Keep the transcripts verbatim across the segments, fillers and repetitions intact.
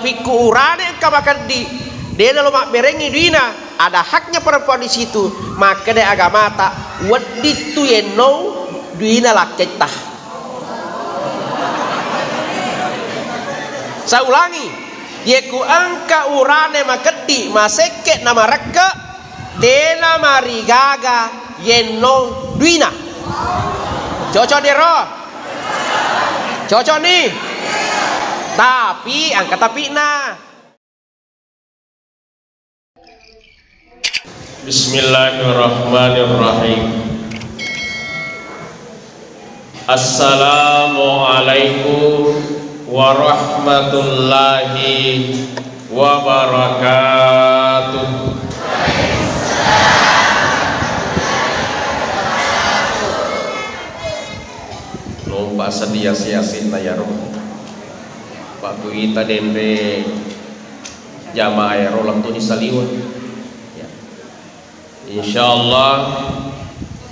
Pikku urane engka makeddi, de nalo mabberengngi duina, ada haknya perempuan di situ. Makkeda agamata, wedding tu yenno duina lakketta. Saulangi, yekku engka urane makeddi, masekke na marekke, dena marigaga yenno duina. Cocok dero? Cocok ni? Tapi angka tapi'na. Bismillahirrahmanirrahim. Assalamualaikum warahmatullahi wabarakatuh. Lompa seddi ase-asenna yaro. Pakkuita denre jamaah ero lettu'ni saliweng. Ya. Insya Allah,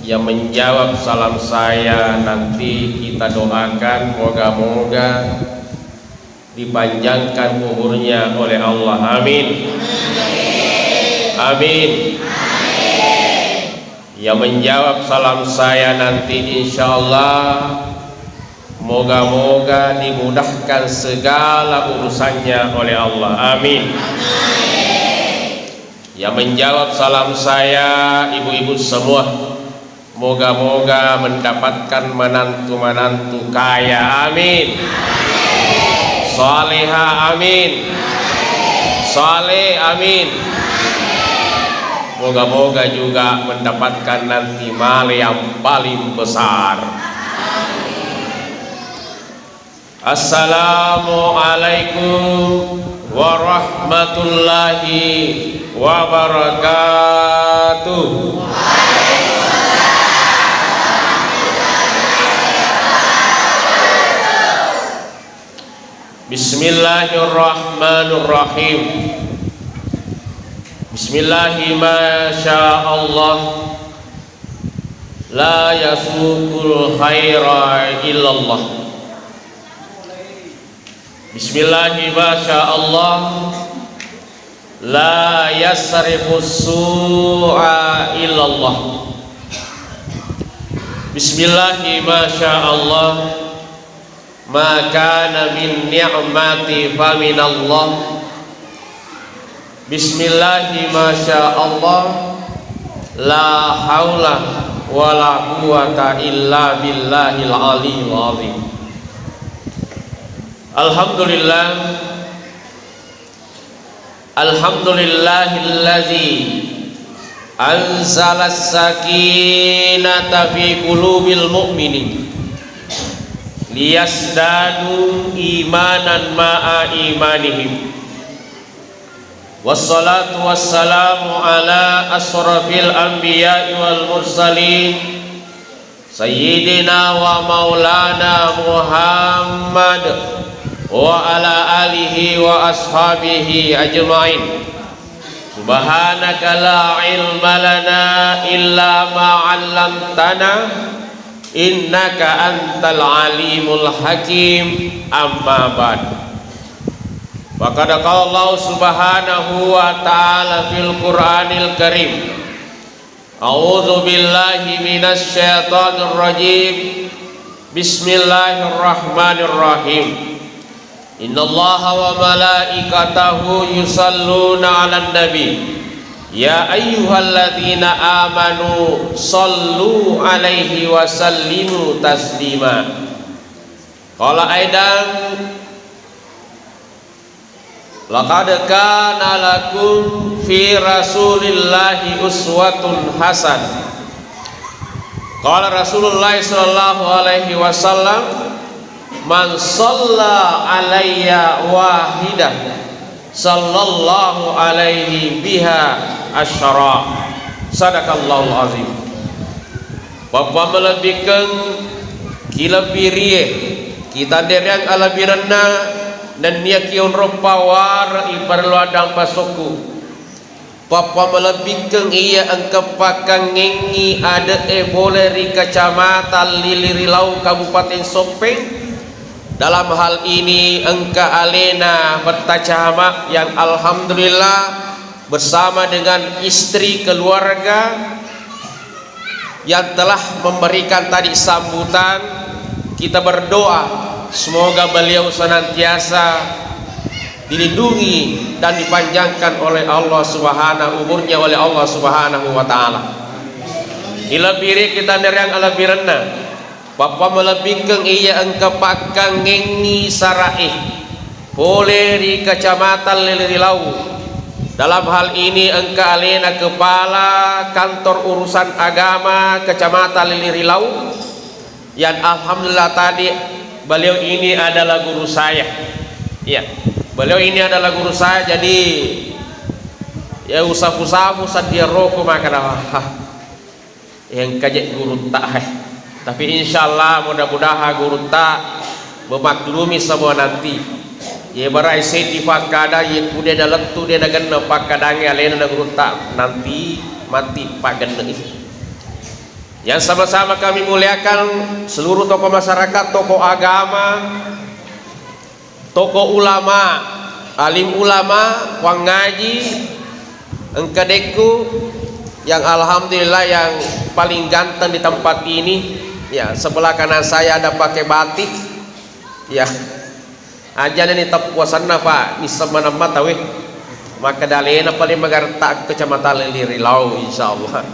yang menjawab salam saya nanti kita doakan moga-moga dipanjangkan umurnya oleh Allah. Amin. Amin. Yang menjawab salam saya nanti, insya Allah, moga-moga dimudahkan segala urusannya oleh Allah. Amin. Yang menjawab salam saya, ibu-ibu semua, moga-moga mendapatkan menantu-menantu kaya. Amin. Saleha. Amin. Saleh. Amin. Moga-moga juga mendapatkan nanti male yang paling besar. Assalamualaikum warahmatullahi wabarakatuh. Bismillahirrahmanirrahim. Bismillahi masya Allah. La yasuqul khaira illallah. Bismillahi masya Allah. La yasrifus su'a illallah. Bismillahi masya Allah. Ma kana min ni'mati faminallah. Bismillahi masya Allah. La haula wala quwwata illa billahil aliyil azim. Alhamdulillah. Alhamdulillahillazi anzalas sakinata fi qulubil mu'minin liyazdadu imanan ma'a imanihim. Wassalatu wassalamu ala asyrafil anbiya'i wal mursalin, Sayyidina wa maulana Muhammad wa ala alihi wa ashabihi ajma'in. Subhanaka la ilma lana illa ma 'allamtana, innaka antal alimul hakim. Amma ba'd. Faqad qala Allah subhanahu wa ta'ala fil Qur'anil Karim, A'udzu billahi minasy syaithanir rajim. Bismillahirrahmanirrahim. Innallaha wa malaikatahu yusalluna 'alan nabi. Ya ayyuhalladzina amanu sallu 'alaihi wa sallimu taslima. Qala aidan, laqad kana lakum fi Rasulillahi uswatun hasanah. Qala Rasulullah sallallahu alaihi wasallam, "Man shalla alayya wahidah, sallallahu alaihi biha asyra." Sadaqallahul azim. Pappammalebbikeng kilebbirie, kitandereang alebbirenna, nennia kionro paware'i parellu addampeng sokku. Pappammalebbikeng iya engka pakkangengngi ade'e pole ri Kecamatan Lilirilau, Kabupaten Soppeng, Dalam hal ini engka alena Batta Camat yang alhamdulillah bersama dengan istri keluarga yang telah memberikan tadi sambutan. Kita berdoa semoga beliau senantiasa dilindungi dan dipanjangkan oleh Allah Subhanahu, umurnya oleh Allah Subhanahu wa Ta'ala. Ilebbi ri kita nerang alebbirenna. Pappa malebbikkeng iya engka pakkangengngi sara'e pole ri Kecamatan Lili Rilau. Dalam hal ini engka alena Kepala Kantor Urusan Agama Kecamatan Lili Rilau, yang alhamdulillah tadi beliau ini adalah guru saya. Iya, beliau ini adalah guru saya, jadi ya usah-usah saddia roko maka dah. Engka je gurutta, eh. Tapi insyaallah, mudah-mudahan gurutta memaklumi semua nanti. Ye barai seddi pakkada, ye kude nalettu de nagenna pakkadangnge alena na gurutta, nanti matti paggenne'i. Yang sama-sama kami muliakan, seluruh tokoh masyarakat, tokoh agama, tokoh ulama, alim ulama, wang ngaji, engka dekku yang alhamdulillah yang paling ganteng di tempat ini. Ya, sebelah kanan saya ada pakai batik. Ya, aja ni teppuasanna, Pak, nisseng maneng mata, weh. Maka dalena paling magaretta Kecamatan Lili Rilau, insyaallah.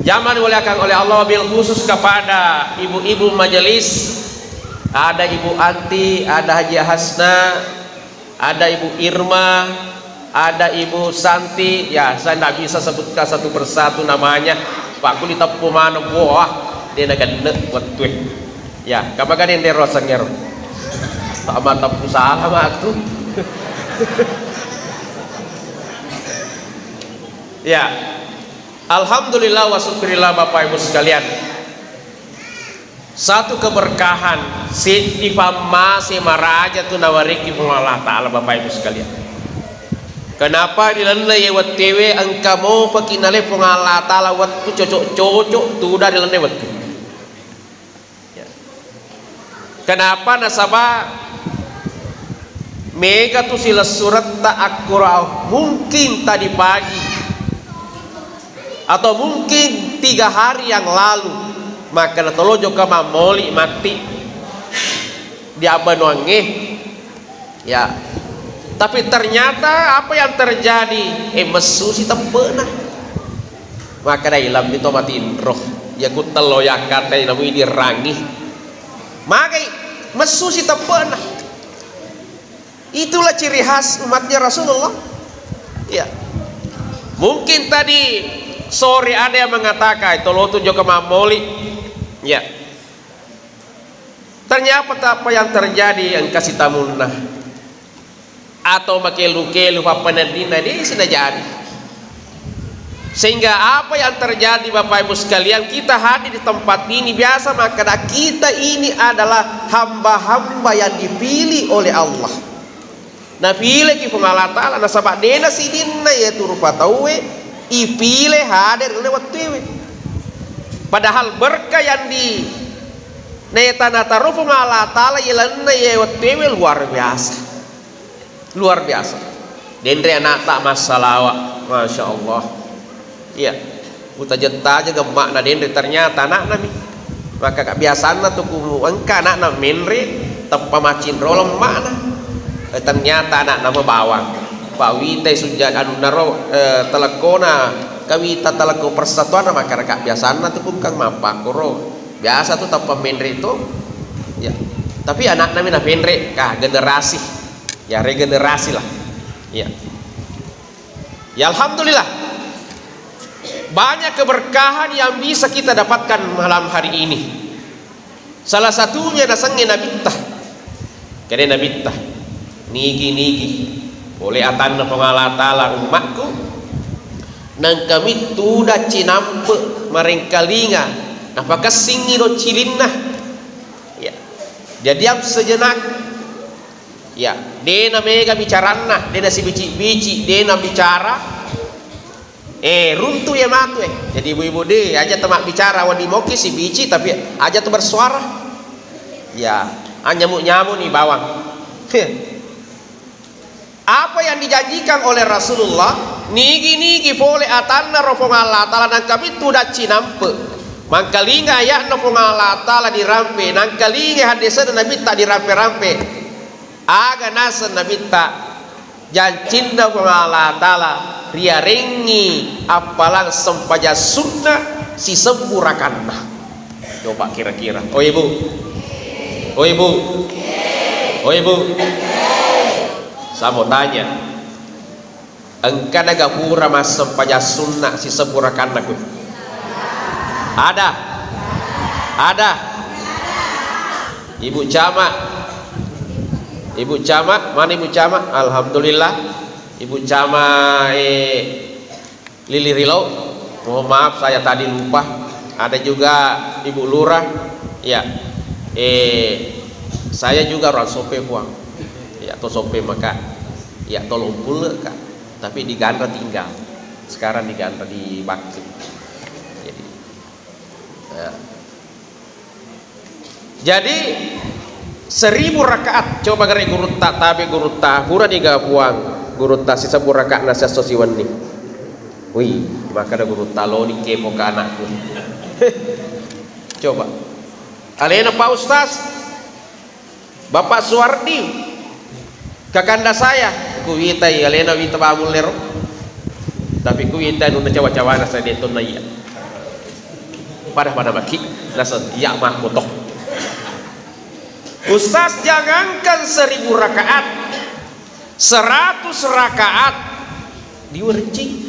Yang dimuliakan oleh Allah, wabil khusus kepada ibu-ibu majelis, ada Ibu Anti, ada Haji Hasna, ada Ibu Irma, ada Ibu Santi. Ya, saya ndak bisa sebutkan satu persatu namanya. Pak, kuli teppu maneng, wah, de nagenne wettue. Ya, kamagani ende rosengngero. Tak mata pusaka matu. Ya. Alhamdulillah wa syukurillah, Bapak Ibu sekalian. Satu keberkahan, seddi pammase maraja tu nawarekki Puang Allah Ta'ala, Bapak Ibu sekalian. Kenapa ri lalenna ye wettuewe engka mopaki nale Puang Allah Ta'ala wettu cocok-cocok tuda ri lalenna wettu. Ya. Kenapa? Nasaba mega tu silessuretta akkoro, mungkin tadi pagi atau mungkin tiga hari yang lalu, maka natolojoka mammoli matti di abbanuangnge. Ya. Tapi ternyata apa yang terjadi? Eh, messu si teppena. Makkeda, "Ilammi to matinro. Iya ku tello yakkatai namu idirangi." Magai, messu si teppena. Itulah ciri khas umatnya Rasulullah. Ya. Mungkin tadi sore ada yang mengatakan, "Tolotu jokka mammoli." Ya. Ternyata apa yang terjadi engka sitamunna atau makelu-kelu pappaneddinna de sinajadi. Sehingga apa yang terjadi, Bapak Ibu sekalian, kita hadir di tempat ini biasa makkeda kita ini adalah hamba-hamba yang dipilih oleh Allah. Napileki Puang Allah Ta'ala, nasaba dena sidinna iyatu rupa tauwe ipile hadir ri wettuewe. Padahal berkah yang di neta nataro Puang Allah Ta'ala ilalenna iye wettuewe luar biasa. Luar biasa. Denre anakta massalawa, Masya Allah. Iya. Utajeng-tajeng emma'na denre, ternyata anakna mi. Maka kebiasaanna tu ku engka anakna menre, teppa macinrolo emma'na. Eh, ternyata anakna mabawang. Pawitai sujud anunna ro, eh, telekkona, kawita telekko persatuanna, maka kebiasaanna tu ku engka mappakkoro. Biasa tu teppa menre tu. Ya. Tapi anakna mi napenre, ah, generasi. Ya, regenerasi lah. Ya. Ya, alhamdulillah. Banyak keberkahan yang bisa kita dapatkan malam hari ini. Salah satunya nasengnge Nabitta. Kede Nabitta, "Nigi-nigi pole atanna Puang Allah Ta'ala ummakku, nengkami tuda cinampe marengkalinga, napakessingi ro cilinna." Ya. Jadi, am sejenak Ya, dena mega bicaranna, dena sibici-bici, dena bicara. Eh, runtu ya matu, eh. Jadi ibu-ibu de, aja tu mabbicara, wadi moki sibici, tapi aja tu bersuara. Ya, Anyamu-nyamu ni bawang. Apa yang dijanjikan oleh Rasulullah, nigi-nigi pole atanna ro Puang Allah Ta'ala, nangka mittu dacci nampe. Mangkalinga ayatna Puang Allah Ta'ala dirampe, nangkalinga haddese'na Nabitta dirampe-rampe. Aga naseng Nabitta, jancinna Puang Allah Ta'ala riarengngi appalang sempajang sunna sisebbu rakanna. Coba kira-kira. Oh, Ibu. Oh, Ibu. Oh, Ibu. Samo tanya. Engka naga pura massempajang sunna sisebbu rakanna kui? Ada. Ada. Ibu Camat. Ibu Camat, mana Ibu Camat? Alhamdulillah. Ibu Camat, eh, Lili Rilau, mohon maaf saya tadi lupa. Ada juga Ibu Lurah, ya. Eh, saya juga orang Sope, Puang. Ya, to Sope maka. Ya, to Lompule, Kak. Tapi di Ganra tinggal. Sekarang di Ganra di Bakti. Jadi, ya. Jadi, seribu rakaat, coba gare gurutta, tabe gurutta, pura niga Puang, gurutta sisebbu rakaat na siesso siwenni. Wih, makkeda gurutta loni kepo ka anakku. Coba. Alena Pak Ustaz, Bapak Suwardi, kakanda saya, kuwitai alena wita bamullero. Tapi kuwitai nunna cawa-cawana saya detonna iya. Pada-pada maki, naseng iya makko to. Ustaz, jangankan seribu rakaat, seratus rakaat diwerci.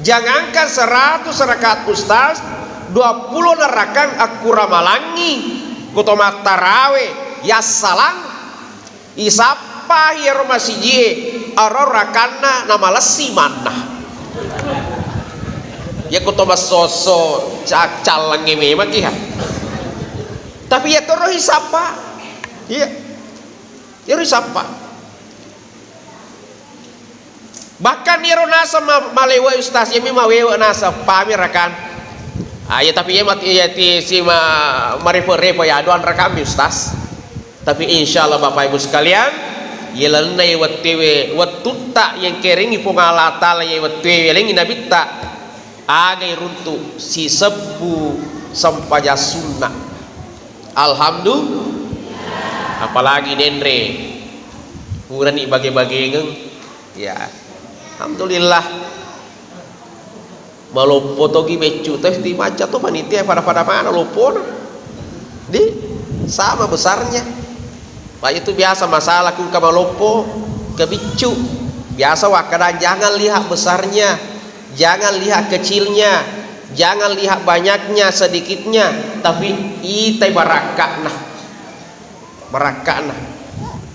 Jangankan seratus rakaat, Ustaz, dua puluh rakang akkuramalangi, ko to mattarawe, yassalang, isappa iyaro masijie, aro rakanna namalessi manna. Iya ko to massosso, ca-, callangnge memang iha. Tapi iya toro isappa. Iya. Iyaro isappa. Bahkan iyaro naseng ma-, malewe, Ustaz, iyami mawewe naseng, pami rakan. Ah, iya, tapi iya mat-, iya ti si ma-, marepe-repe ya, doang rakammi, Ustaz. Tapi insya Allah, Bapak Ibu sekalian, iya lalenna iya wettuewe, wettutta iya engkerengngi Puang Allah Ta'ala, iya wettuewe lengngi Nabitta, aga iruntu sisebbu sempajang sunna. Alhamdulillah. Apalagi denre purani bage-bagengeng. Ya. Alhamdulillah. Maloppo togi beccu teh, ti macca to panitia pada-pada mana loppona. Di sama besarnya. Pak, itu biasa masalah ku engka maloppo ke biccu. Biasa wakkada jangan lihat besarnya, jangan lihat kecilnya, jangan lihat banyaknya, sedikitnya, tapi itai barakka'na. Barakka'na.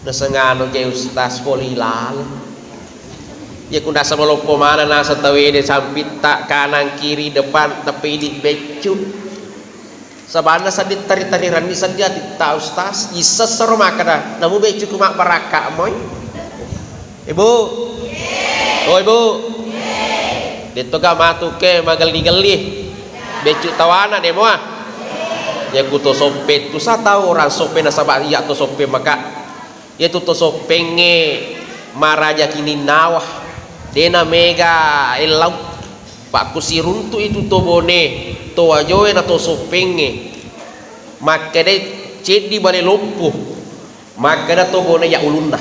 Nasengano ke Ustaz poli laleng. Ya ku nasa maloppo mana nasa tawede sampitta kanan kiri depan tapi di beccu. Sabanna seddi tari-tariranni seddi atitta, Ustaz, issessero makkeda, namu beccuku mabbarakka moi. Ibu. Oh, Ibu. Dettoga matu ke magelli-gelli. Beccu tawana de moa. Ya ku to soppe tu sa tau orang soppe nasaba iya to soppe maka. Iyatu to soppengnge maraja kininnawa, dena mega ellau. Pakkusiruntu itu to bone, to wajoe na to soppengnge. Makkedai ceddi bale loppo. Makkeda to bone ya ulunna.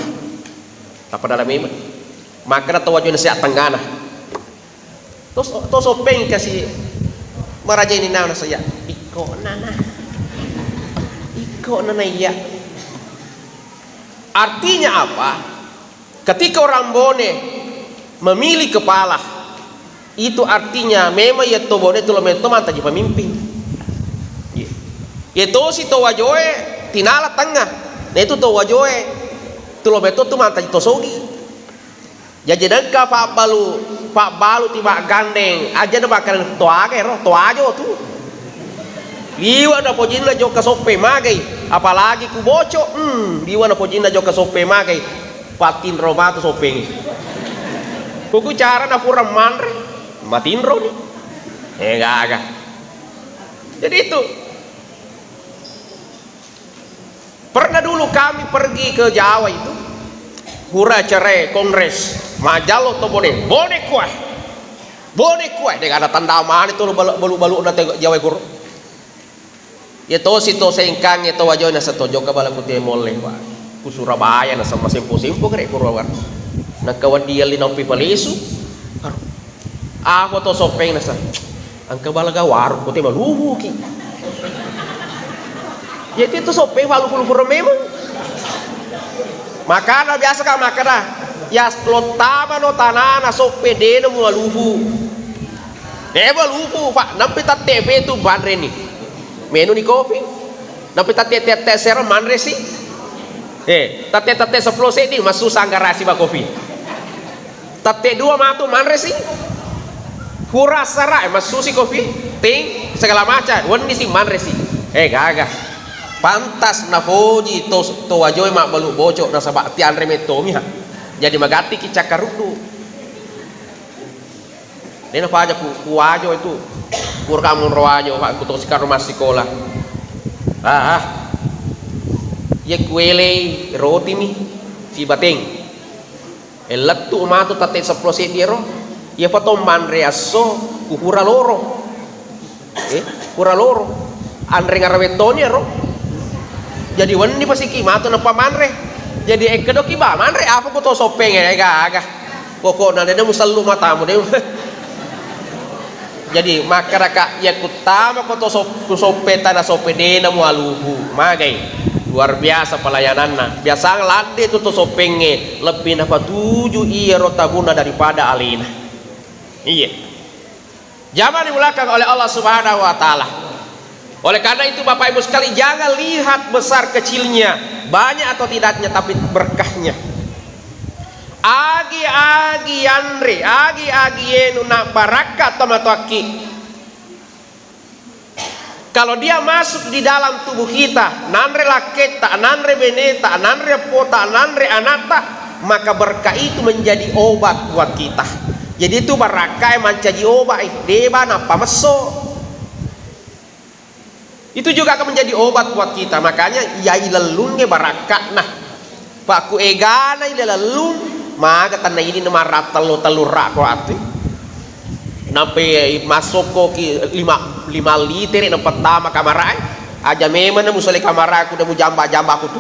Tappa dalam memang. Makkeda to wajoe na sia tengngana. To, to soppeng kasi maraja ini nawa saya. Ikko nana. Ikko nana iya. Artinya apa? Ketika orang Bone memilih kepala, itu artinya memang iya to Bone tu lo metto mantaji pemimpin. Iya. Iya tosi to wajoe tinala tengah. Nah itu to wajoe tu lo metto tu mantaji to sogi. Jaji engka pabbalu, pabbalu ti maggandeng, aja na makkeda to aga ero, to ajo tu. Liwa na pojinna jokka soppe magai, apalagi ku boco, hmm, liwa na pojinna jokka soppe magai. Patinro matu soppeng. Kuku cara na pura manre, matinro ni. Eh, gaga. Jadi itu. Pernah dulu kami pergi ke Jawa itu, hura cerai kongres, majallo to bone, bone kuah, bone kuah, dengan ada tanda mana itu balu-balu na Jawa guru. Ya tosi to sengkang ya to wajona satojo kabala ku te molle wa ku Surabaya na sama sempo-sempo kere kurawar. Na kawan dia li nampi palesu. Aku to sopeng nasa. Engka balaga warung kote maluhuki. Ya itu soppeng maluhu-luhu memang. Makana biasa ka makana ya lottama no tanana soppe dena mualuhu. Eh maluhu pak nampi tatte fetu banreni. Menu ni kopi. Nampi tatte tette sera manresi. Eh tatte tatte sepuluh sedi masu sanggarasi ba kopi. Tette dua matu manresi. Hura sara eh, massusi kopi, ting, segala macam. Wenni si manresi. Eh gaga. Pantas nafoji to to wajoe mabbalu bocok nasaba tianre mettomi ha. Jadi magatti ki cakkaruddu. Dena paja ku, ku wajo itu. Kurka munro wajo pak ku to sikaro massikola. Ah, ah. Ye kuelei roti mi si bateng. E lettu matu tatte seppulo seddi ero. Iyapa to manre esso ku hura loro. Eh, hura loro. Anre ngarawe toni ero. Jadi wenni pasiki matu nappa manre. Jadi ekkedoki ba manre apa ku to soppeng e gaga. Pokokna dede musellu matamu de. Jadi makkedaka iya kuttama ko to sop-, ku soppe tana soppe dena mualuhu. Magai. Luar biasa pelayananna. Biasa ladde tu to soppengnge lebbi napatuju iyaro tabuna daripada alena. Iya. Jamaah dimulakan oleh Allah Subhanahu wa Ta'ala. Oleh karena itu, Bapak Ibu sekalian, jangan lihat besar kecilnya, banyak atau tidaknya, tapi berkahnya. Agi-agi yanre, agi-agi yenu nak barakka tomatoakki. Kalau dia masuk di dalam tubuh kita, nanre lakketta, nanre beneta, nanre appota, nanre anatta, maka berkah itu menjadi obat buat kita. Jadi itu barakka e mancaji obat e, deba nappa messo. Itu juga akan menjadi obat buat kita. Makanya iyai lellungnge barakka'na. Pakku egana ile lellung, maga tanna ini marra tellu-tellu rako ati. Nampe massokko ki lima, lima litere nampa tama kamarae. Aja memang musole kamaraku dan mujamba-jamba aku tu.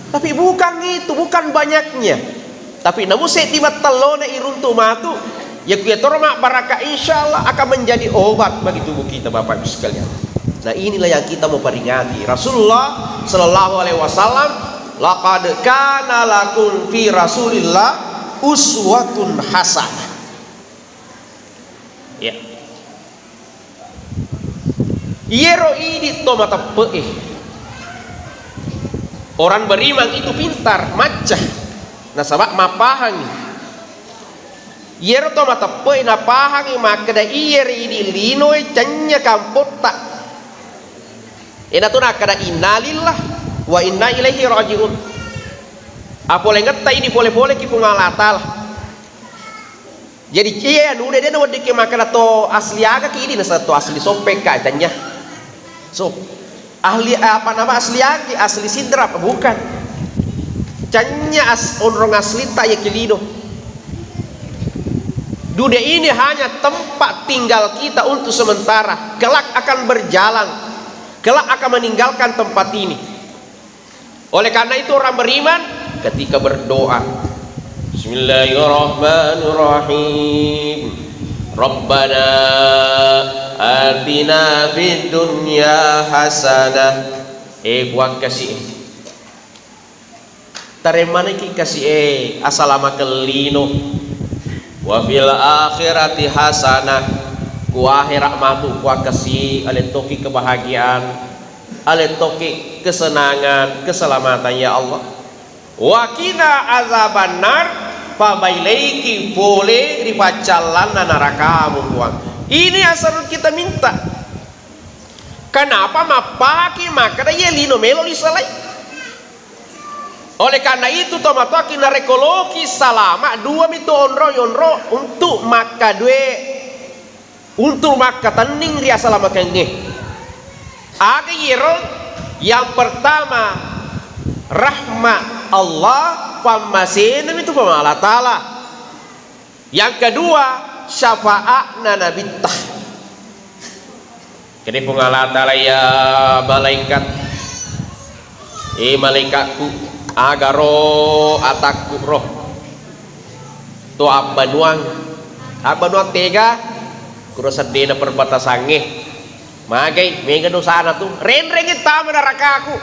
Tapi bukan itu, bukan banyaknya. Tapi namu seddi mattellona iruntu matu, ya kuya toro mabbarakka, insya Allah akan menjadi obat bagi tubuh kita, Bapak Ibu sekalian. Nah, inilah yang kita mau peringati. Rasulullah sallallahu alaihi wasallam, "Laqad kana lakum fi Rasulillah uswatun hasanah." Ya. Iyero idi to mateppe'e. Orang beriman itu pintar, macca. Nasaba mapahangi. Iyero to mateppe'e napahangi makkeda iyero idi linoe cennya kampotta. Ena tu nakkeda innalillah wa inna ilaihi rajiun. Apolengetta idi pole-pole ki Puang Allah Ta'ala. Jadi, iya, anu de, de, wedding ke makkeda to asli aga ki idi, nasa to asli soppeng ka, tanya. So, ahli, eh, apa nama asli aga ki? Asli Sidrap, bukan. Tanya as-, onrong asli ta ya ki lino. Dunia ini hanya tempat tinggal kita untuk sementara. Kelak akan berjalan. Kelak akan meninggalkan tempat ini. Oleh karena itu orang beriman ketika berdoa, Bismillahirrahmanirrahim. Rabbana atina fid dunya hasanah. Eh, Puang kasi. Taremmanaki kasi e asalamakeng lino. Wa fil akhirati hasanah. Ku akhirat matu Puang kasi alettoki kebahagiaan. Alettoki kesenangan, keselamatan, ya Allah. Wa qina azabannar, pabailaiki pole ri paccallanna narakamu, Puang. Ini yang selalu kita minta. Kenapa mappahaki makkeda iye lino melo lisalai? Oleh karena itu, tomatoaki narekko loki salama, dua mi tu onro-onro untuk makkadue Untuk makkatenning ri asalamakengnge. Aga iyero? Yang pertama, Rahmat Allah, pammaséna mitu Puang Allah Ta'ala. Yang kedua, syafaatna Nabitta. Kene Puang Allah Ta'ala, ya malaikat, eh malaikatku, agaro atakku ro. To abbanuang, abbanuang tega, kuro seddena perbatasangnge. Magai, mega dosana tu. Renrengi tama narakaku.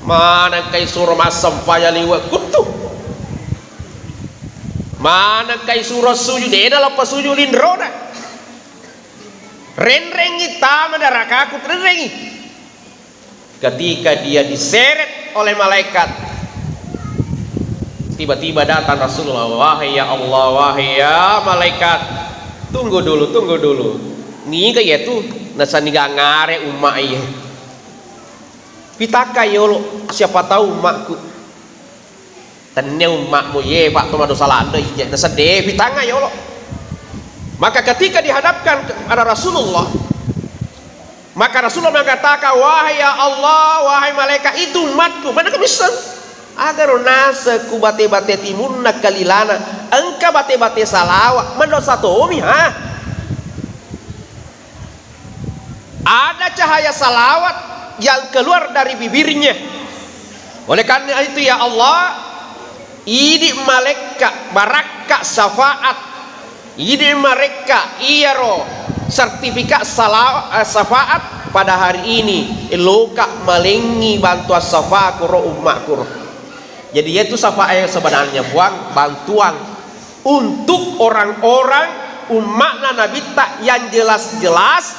Manengkai suro massempajang liwe kuttu. Manengkai suro suju, dena lappa suju linrona. Renrengi tama narakaku, renrengi. Ketika dia diseret oleh malaikat, tiba-tiba datang Rasulullah, "Wahai ya Allah, wahai ya malaikat, tunggu dulu, tunggu dulu. Niga iya tu nasaniga ngare umma iya? Pitakka yolo, siapa tahu ummaku." Tennia ummakmu ye, Pak, to madosa lando ije, nasedde pitangnga yolo. Maka ketika dihadapkan kepada Rasulullah, maka Rasulullah mengatakan, "Wahai ya Allah, wahai malaikat, itu umatku." Mana kemisen? Agaro nase ku bate-bate timunna kalilana, engka bate-bate salawa, mendosa tomi ha. Ada cahaya salawat yang keluar dari bibirnya. Oleh karena itu, ya Allah, idi marekka barakka syafaat, idi marekka iyaro sertifikat salawa-, eh, syafaat pada hari ini, eloka malengi bantuan syafaat kuro umma kuro. Jadi, yaitu syafaat yang sebenarnya, Puang, bantuan untuk orang-orang umma'na Nabitta yang jelas-jelas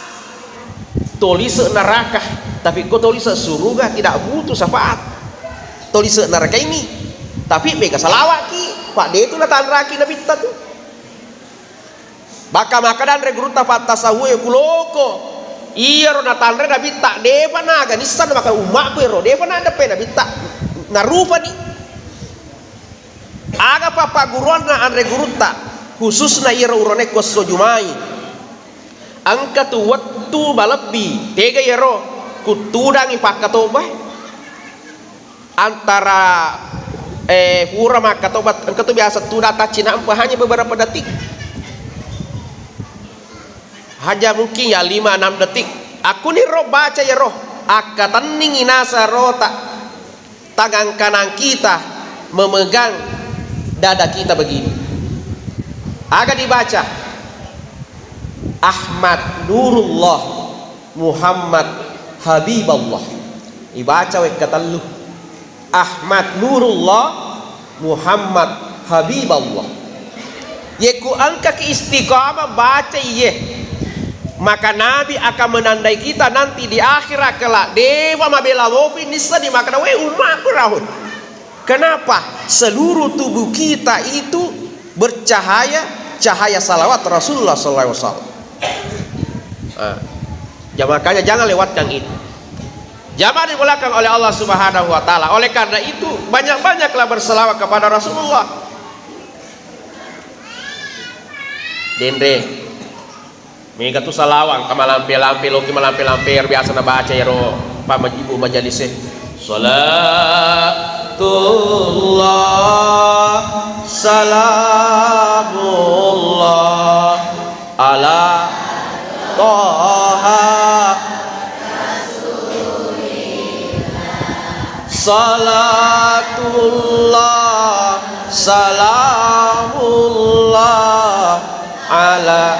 tolise neraka. Tapi ko tolise suruga tidak butuh syafaat. Tolise neraka ini. Tapi mega salawaki, Pak, de tu natanraki Nabitta tu. Baka makkeda anre gurutta pattasawwe kuloko. Iyaro natanre Nabitta, depa naga nissenna maka ummakku ero, depa nadeppe Nabitta. Narupani. Aga pappagguruanna anre gurutta, khususna iyaro uronekko esso Jumai. Engka tu wettu malebbi, tega iyaro kuttudangi pakkatobae. Antara, eh, pura makkatoba, engka tu biasa tudang taccinampe hanya beberapa detik. Hanya mungkin ya lima enam detik. Akkuniro baca iyaro, akkatenningi naseng rota. Tangan kanan kita memegang dada kita begini. Aga dibaca? Ahmad Nurullah, Muhammad Habiballah. Ibaca wekka tellu. Ahmad Nurullah, Muhammad Habiballah. Yekku engkaki istiqamah baca iye, maka Nabi akan menandai kita nanti di akhirat kelak. Dewa mabela lopi nissani maka we ummaku rahun. Kenapa? Seluruh tubuh kita itu bercahaya, cahaya salawat Rasulullah sallallahu alaihi wasallam. Ah. Ya, makanya jangan lewatkan itu. Jamaah dimuliakan oleh Allah Subhanahu wa Ta'ala. Oleh karena itu, banyak-banyaklah berselawat kepada Rasulullah. Denre, mega tu salawang, kamalampe-lampe, loki malampe-lampe, biasa nabaca ero pamajibu majalise. Salatullah, salamullah, ala Toha. Salatullah, salamullah, ala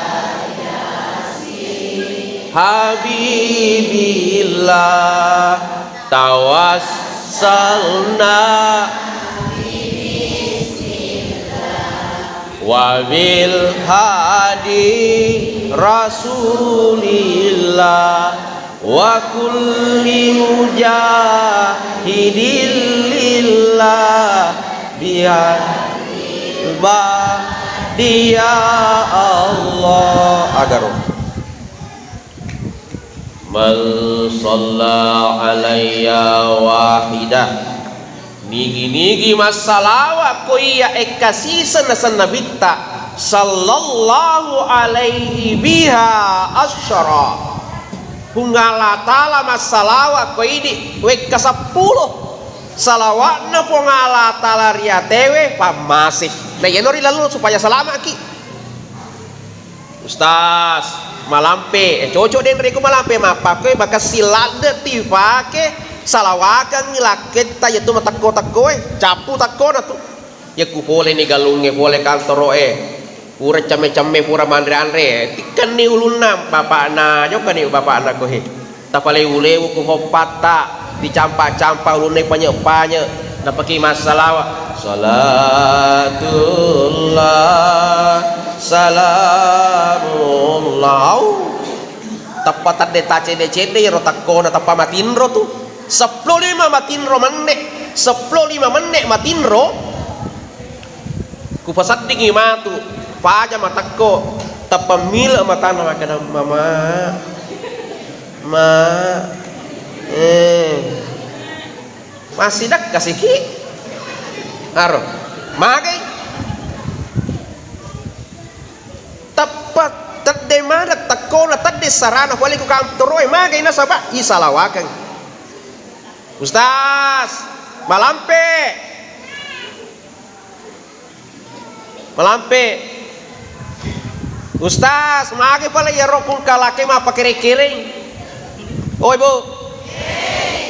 Habibillah. Tawassalna wabil hadi Rasulillah wa kulli mujahidin lillah biha ba'di ya Allah. Agaro. Man shalla alayya wahidah. Nigi-nigi massalawa ko iya ekkasiseng naseng Nabitta, sallallahu alaihi biha asyara. Puang Allah Ta'ala massalawa ko idi wekka seppulo. Salawa'na Puang Allah Ta'ala ri atewe, pammase. Nah, iyano ri laleng supaya salama'ki. Ustaz, malampe, eh, cocok denre ku malampe, mappakkoe, bakassi ladde' tu ipake, salawakengngi lakketta, iyatu matekko-tekkoe, cappu tekkona tu. Yakku poleni galungnge, pole kantoro'e, pura cemme-cemme, pura manre-anre, tikkenni ulunna bapa'na, jokkani bapa'na ko he. Tapalewu-lewu ku hoppatta, dicampa-campa ulunna, panye-panye, napaki massalawa. Salatullah, salamullah. Au. Tappa tedde tacedde-cedde iyaro tekkona, tappa matinro tu. Seppulo lima matinro menne, seppulo lima menne matinro. Kupaseddingi matu, paja matekko, tappa mile matanna makkeda, "Mama, ma, eh, massidekka siki?" Aro, magai. Tappa tedde maneng tekkona, tedde sarana, pole ku kantoroe, magai nasaba isalawakeng. Ustaz, malampe. Malampe. Ustaz, magi pale iyaro kungkalake mappakere-kereng? Oi, Bu.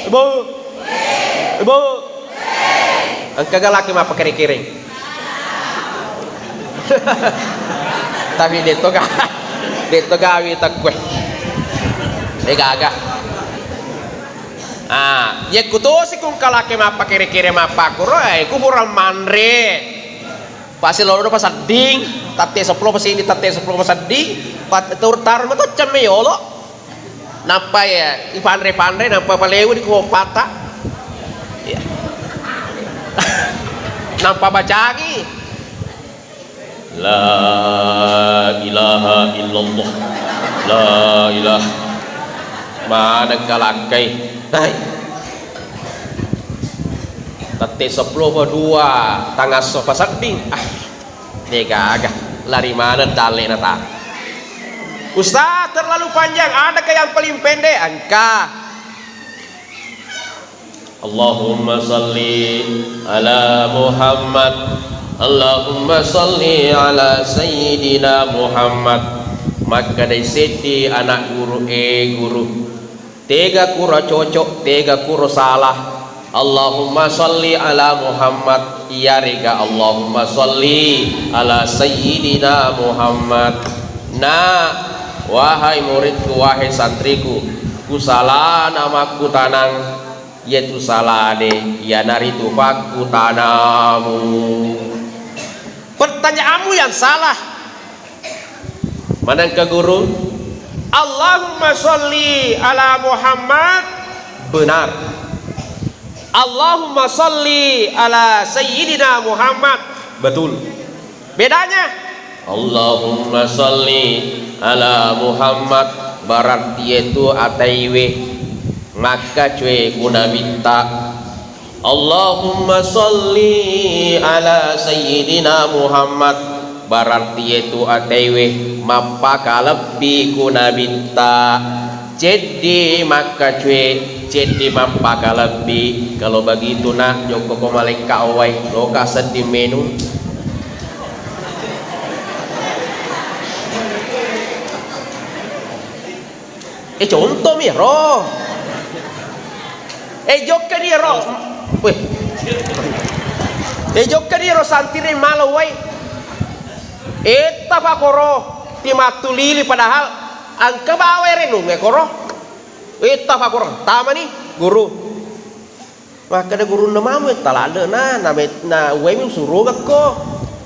Ibu. Ibu. Engka ga laki mappakere-kereng? Tapi detto ga, detto gawi takkue. Eh, gaga. Ah, yekku tosi kungkalake mappakere-kere mappakkuro, eh, ku pura manre. Pasi lolo do pasedding, tatte seppulo pasedding, tatte seppulo pasedding, pat-, tur-, tarung mato cemme yolo. Nappa ya, ipanre-panre, nappa palewu di kuoppata. Ya. Nappa bacangi. La ilaha illallah. La ilaha. Maneng kalakkai. Hai. Tette seppulo pa dua, tangasso pasedding. Ah, degaga. Lari maneng dalle na ta. Ustaz, terlalu panjang. Adakah yang paling pendek? Engka. Allahumma salli ala Muhammad. Allahumma salli ala Sayyidina Muhammad. Makkedai seddi anak guru, eh guru, tega kuro cocok, tega kuro salah. Allahumma salli ala Muhammad, iyarega Allahumma salli ala Sayyidina Muhammad. Na, wahai muridku, wahai santriku, kusalana makkutanang, iyatu salade, iyanaritu pakkutanamu. Pertanyaanmu yang salah. Manengka guru, Allahumma salli ala Muhammad, benar. Allahumma salli ala Sayyidina Muhammad, betul. Bedanya? Allahumma salli ala Muhammad, berarti itu ataiwe makkacue ku nabitta. Allahumma salli ala Sayyidina Muhammad, berarti itu ataiwe mappakalebbi ku nabitta. Ceddi makkacue, ceddi mappakalebbi. Kalau begitu, nak, jokkoko malekka owai, loka sedding menu. Eh, contoh mi ro. Eh, jokka ni ro. Weh. Eh, jokka ni ro santire malo wai. Etta pakoro ti mattulili padahal engka bawai renungnge koro. Etta pakoro tamani guru. Makkeda gurunna mamo, "Taladde'na, na met-, na uwaimi usurongekko."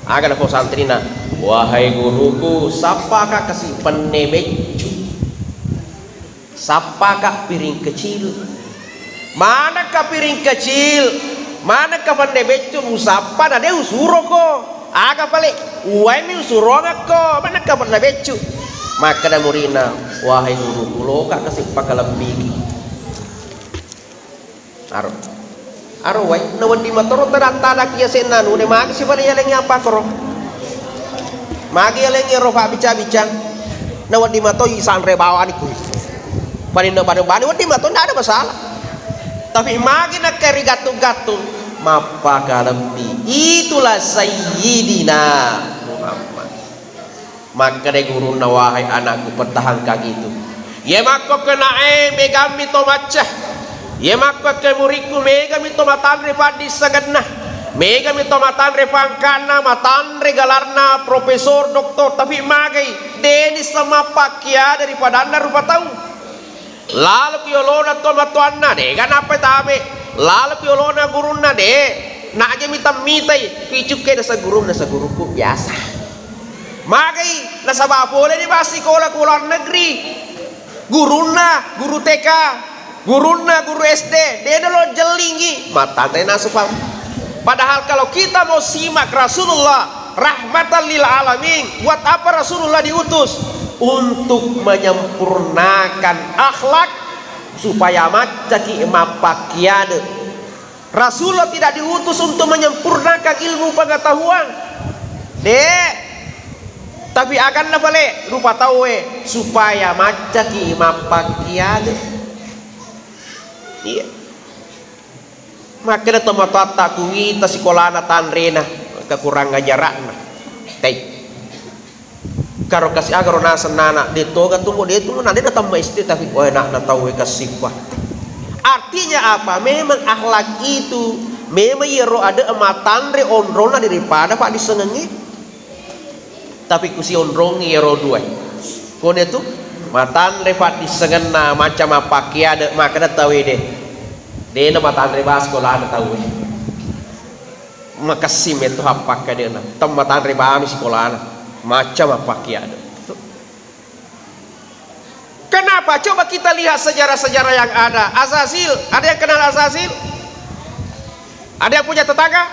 Aga nako santrina, "Wahai guruku, sappaka kasi penne beccu. Sappaka piring kecil. Manekka piring kecil, manekka penne beccu usappa na de usuroko. Aga pale, uwaimi usurongekko, manekka penne beccu." Makkeda murina, "Wahai guruku, loka kasi pakalebbiki." Aro. Aro wai, nawedding matoro tadang-tadang ki yasenna anu, de magi sipale yalengngi apa koro. Magi yalengngi ro pabbica-bica. Nawedding matoi sanre bawani kui. Paninna bane-bane wedding mato, ndak ada masalah. Tapi magi nakka rigattung-gattung, mappakalebbi. Itulah Sayyidina Muhammad. Makkeda gurunna, "Wahai anakku, pertahankan itu. Ye makko kena'e megammi to macca. Ye makko ke muridku megami to matanre paddissengenna. Megami to matanre pangkanna, matanre galarna profesor, doktor, tapi magai deni semappakia daripadanna rupa tau." Lalo ki yolona tomatoanna, dega nappa tabe. Lalo ki yolona gurunna, de. Najami tammitai, ki cukke nasa gurunna, nasa gurukku biasa. Magai nasaba pole ni massikola ku luar negeri. Gurunna, guru T K, gurunna, guru S D, de nalo jellingi, matanre nasu pang. Padahal kalau kita mau simak Rasulullah, rahmatan lil alamin. Buat apa Rasulullah diutus? Untuk menyempurnakan akhlak supaya maccaki mappakkiade. Rasulullah tidak diutus untuk menyempurnakan ilmu pengetahuan. De. Tapi akanna pale rupa tauwe supaya maccaki mappakkiade. Iya. Makkeda tomatoatta, kuwita sikolana tanrena, kekurangan jarakna. Tei. Karo kasi agaro naseng nana, de toga tu mo, de tu mo, na de natamma S D, tapi, "Wae, na, na tauwe kasippa." Artinya apa? Memang akhlak itu, memang iyaro ade matanre onrona daripada paddissengengnge. Tapi kusionrongi iyaro dua. Kone tu, matanre paddissengenna, macca mappakkiade, makkeda tauwe de. Dena matanre ba sikolana tauwe. Makessing metto appakkiadena. Temmatanre bami sikolana. Macca mappakkiade. Kenapa? Coba kita lihat sejarah-sejarah yang ada. Azazil, ada yang kenal Azazil? Ada yang punya tetangga?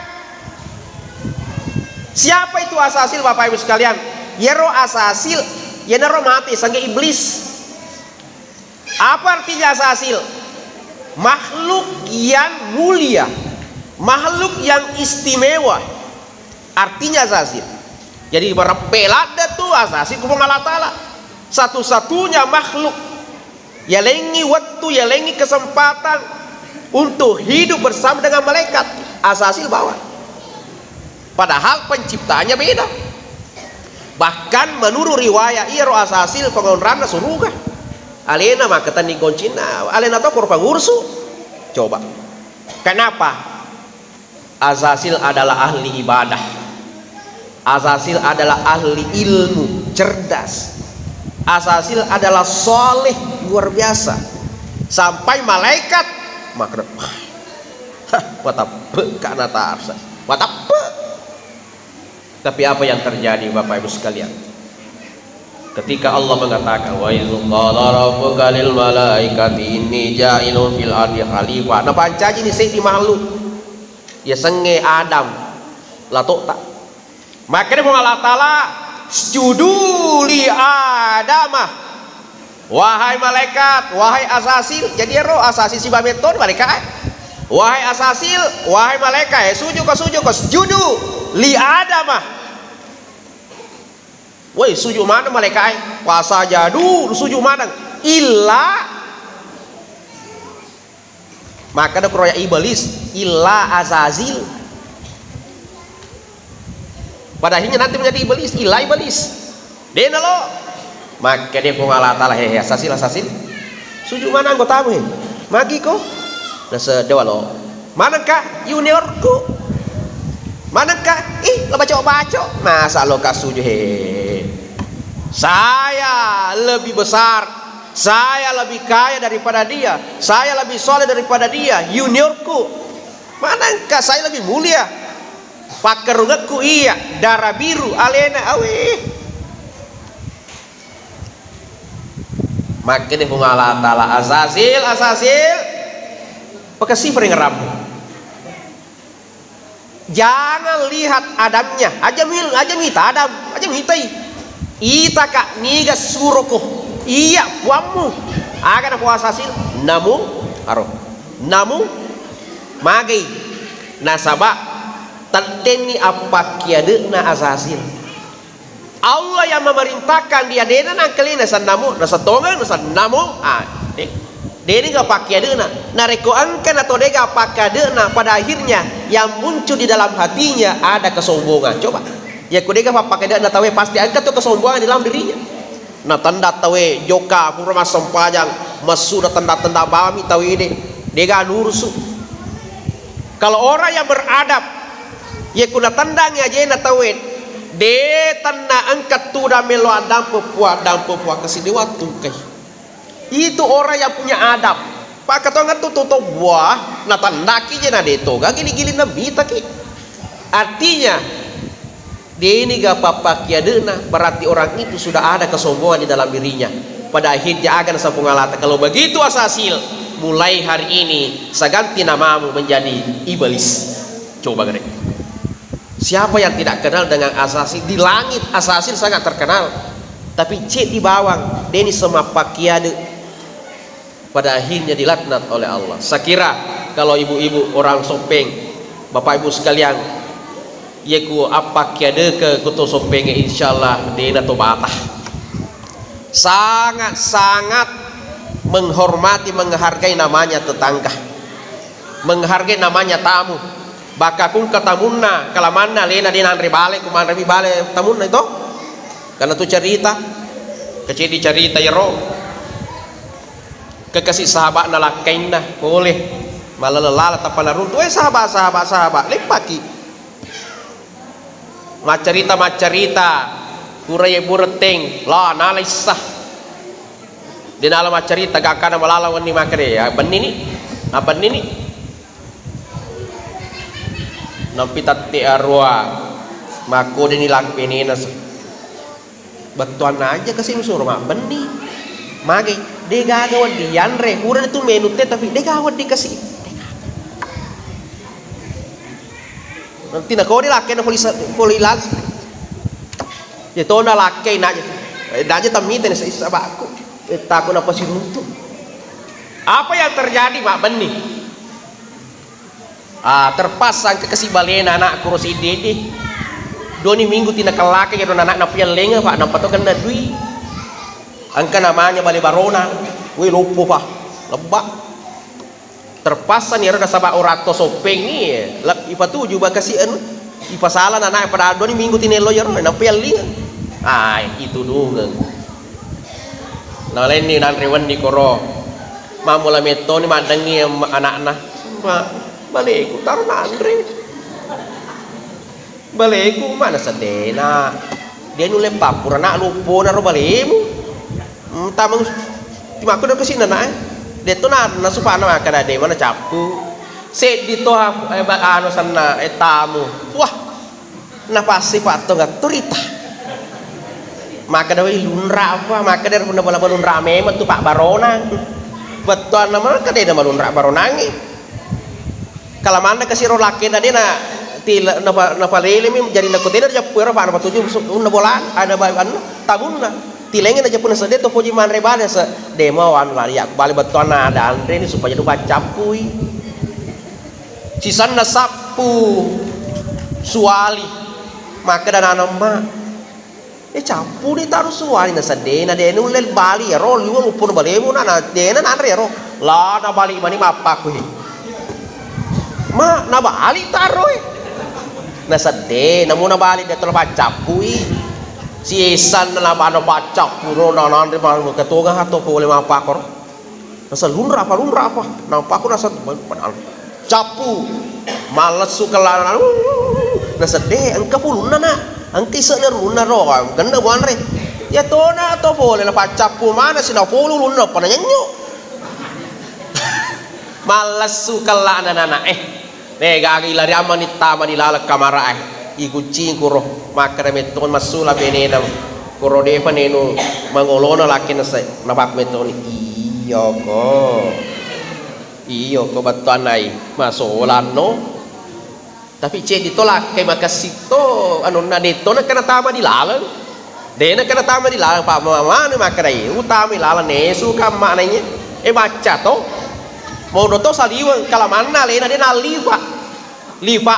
Siapa itu Azazil, Bapak Ibu sekalian? Yero Azazil, yenaro mati, sangge iblis. Apa artinya Azazil? Makhluk yang mulia, makhluk yang istimewa. Artinya Azazil. Jadi, berembe ladde tu Azazil ku Puang Allah Ta'ala. Satu-satunya makhluk yalengngi wettu, yalengngi kesempatan untuk hidup bersama dengan malaikat, Azazil bawa. Padahal penciptaannya beda. Bahkan menurut riwayat, iyaro Azazil pengonranna suruga. Alena makketenni goncinna, alena to koro pangursu. Coba. Kenapa? Azazil adalah ahli ibadah. Azazil adalah ahli ilmu, cerdas. Azazil adalah soleh, luar biasa. Sampai malaikat makkeda, "Hah, watappe ka natarsa. Watappe." Tapi apa yang terjadi, Bapak Ibu sekalian? Ketika Allah mengatakan, "Wa idz qala rabbuka lil malaikati inni ja'ilun fil ardi khalifah." Napancaji ni seddi makhluk. Yasengnge Adam, lato'ta. Makkeda Puang Allah Ta'ala, "Sujudu li Adama." Wahai malaikat, wahai Azazil. Jadi ero Azazil siba metto malaikat, eh. "Wahai Azazil, wahai malaikat, eh, suju ko, suju ko, sujudu li Adama." Woi, suju maneng malaikat, eh. Fasajadu, suju maneng. Illa Makkeda kuro ya Iblis, "Illa Azazil." Pada akhirnya nanti menjadi iblis, illa Iblis. Dena lo. Makkeda Puang Allah Ta'ala, "He, he, Azazil, Azazil. Suju mana anggotamu, he? Magi ko?" Nase dewa lo. "Manengka? Juniorku. Manengka? Ih, lo baco-baco. Masa lo kasuju, he? Saya lebih besar." Saya lebih kaya daripada dia, saya lebih soleh daripada dia, juniorku. Manengka saya lebih mulia. Pakkerungekku iya, darah biru, alena, aweh. Makkeda Puang Allah Ta'ala, "Azazil, Azazil, pakasipa ringerammu." Jangan lihat Adamnya. Aja mi-, aja mita Adam, aja mitai. Itaka niga suroko. Iya, puammu. Aga na puasa sil? Namu, aro. Namu, magai. Nasaba teddenni appakkiade'na Azazil. Allah yang memerintahkan dia, dena nangkali nasennamu, nasetongeng, nasennamu, ah, de, De'ni ga pakkeade'na. Narekko engka na to de'ga pakkeade'na, pada akhirnya yang muncul di dalam hatinya ada kesombongan. Coba. Ya ko de'ga pakkeade'na tauwe, pasti engka to kesombongan di dalam dirinya. Natenda tauwe jokka pura massempajang, messu natenda-tenda bawammi tauwe de. De'ga nurusu. Kalau orang yang beradab, ya ko natendangi ajena tauwe, de tenna engka tudang melo addampeng Puang, addampeng Puang kasi de wattu kai. Itu orang yang punya adab. Pakkatonga tu toto buah, natandaki je na de toga gili-gili namitaki. Artinya, de'ni ga pappakkiade'na, berarti orang itu sudah ada kesombongan di dalam dirinya. Pada akhirnya aga nasapung alata. Kalau begitu Asasil, mulai hari ini saya ganti namamu menjadi iblis. Coba gare. Siapa yang tidak kenal dengan Asasil? Di langit Asasil sangat terkenal. Tapi ceddi bawang, de'ni semappakkiade. Pada akhirnya dilaknat oleh Allah. Saya kira kalau ibu-ibu orang Soppeng, Bapak Ibu sekalian, ye ku appakkiadeke kuto Soppeng, insyaallah de'na to bata. Sangat-sangat menghormati, menghargai namanya tetangga. Menghargai namanya tamu. Bakka kungka tamunna, kalamanna, alena de nanre bale, ku manremi bale tamunna itu. Karena tu cerita, kecil di cerita yero. Kekasi sahaba'na lakkainna, pole. Malala-lala tappa naruntu, "Eh, sahabat, sahabat, sahabat, leppaki." Maccarita-maccarita, pura ye buretteng, la nala issa. De nala maccarita, gakkana malala wenni makkeda, "Ya, bennini. Ah, bennini." Nampi tette arua, makkodeni lakbenena se-, bettuanna aja kasi musuro mabbenni. Mage, de gaga wedding yanre, pura tu menu te, tapi de gaga wedding kasi. Nanti nakode lakkena poli sa-, poli lal-, ya tona lakkei naja. Eh, naja tammita ni sa-, sabakku. Eh, takut apa siruntu. Apa yang terjadi, Mak Benni? Ah, terpaksa engka kasi balena anakku ro siddi-ddi. Doni minggu tina kellaka ero anak napiyallenga, Pak, nampa to kenna dui. Engka namanya bale barona. Woi, loppo, Pak. Lebba. Terpaksa ni ero nasaba orang to Soppeng ni, lep-, ipatuju ba kasi anu. Ipasala anak pada doni minggu tinello ero, napiyallinga. Ah, itu dungeng. Nalenni nanre wenni koro. Mamula mettoni maddengi em-, anakna. Ma, baleku taro nanre. Baleku mana sedena. Dia nulle pappura nak luppona ro balemu. Hmm, tamang timakku do kesina nak, eh. Dia tu na, nasupana makan ade mana cappu. Seddi to, eh, ba-, anu sanna, eh, tamu. Wah, Napassi pattongattu rita. Makkeda, "Wei, lunra apa?" Makkeda, "Punna bola malunra memang tu Pak Baronang." Bettuanna makkeda, "Dena malunra baronangi." Kalamanna kasi ro lakkena dena tila-, napa-, napalelemi jarinna ko tena jappu ero, Pak, napatuju su-, unna bola, ada ba-, anu, tamunna. Tilengngi na jappu naseng de to poji manre bale se-, demo anu lari aku bale bettuanna ada anre ni supaya dupaccappui. Sisenna sappu suwali, makkeda nanamma, "Eh, cappuni taro suwali na seddena, de nulle bali ero liweng uppono balemu na, na dena nanre ero." La nabali mani mappakkui. "Ma, nabali taro, eh?" Na sedde, namu nabali de tolo paccappui. Sisenna nabano paccappu ro na nanre ma ketonga atau pole mappakko ro. Nasa lunra apa, lunra apa? Nampa aku nasa, padahal cappu. Malessu kella, na sedde, engka pulunna, Nak. Engka ise'na runna ro, genna buanre. Ya tona to pole na paccappu mana si na pulu lunna, apa na nyenyu. Malessu kella na, na, na, eh. De gaga ilari ammani tama di laleng kamarae. Ikuccing kuro. Makkeda metto massula benena. Kuro depa nenu mangolona lakkena se-, napakku mettoni. Iyoko. Iyoko bettuannai. Masolanno. Tapi ceddi to lakkai makessing to anunna, de to nakkena tama di laleng. De nakkena tama di laleng, Pak, ma-, manu makkeda, "Iye, utama di laleng nesu kamma naiye." Eh, macca to. Modo to saliweng, kalamanna alena de nallifa. Lifa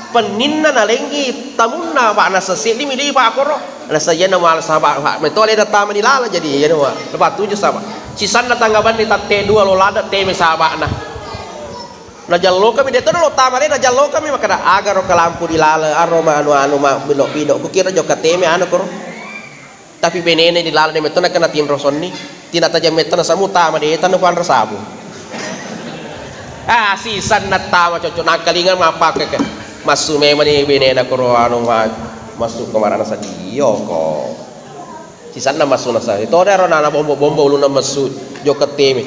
penninna nalengi tamunna, Pak, nasa seddimi lifa koro. Nasa iyana muala saba, Pak, meto alena tama di laleng, jadi iyana muala. Lepas tuju saba. Sisanna tangnga benni tatte dua lo ladde' teme saba'na. Najallokami, de' to lo tama de', najallokami makkeda, "Agaro kalampu di lale, aro ma anu-anu ma bidok-bidok, kukira jokka teme anu koro." Tapi benene di lale de' metto nakenna tinro sonni, tina tajang metto nasamu tama de' tanu panra sabu. Ah, sisanna tama cocok nangkalinga mappake ke. Massu memang ni benena koro anu ma-, massu ke marana sadio ko. Sisanna massu nasa. Itu ada ro nana bombo-bombo ulunna massu jokka teme.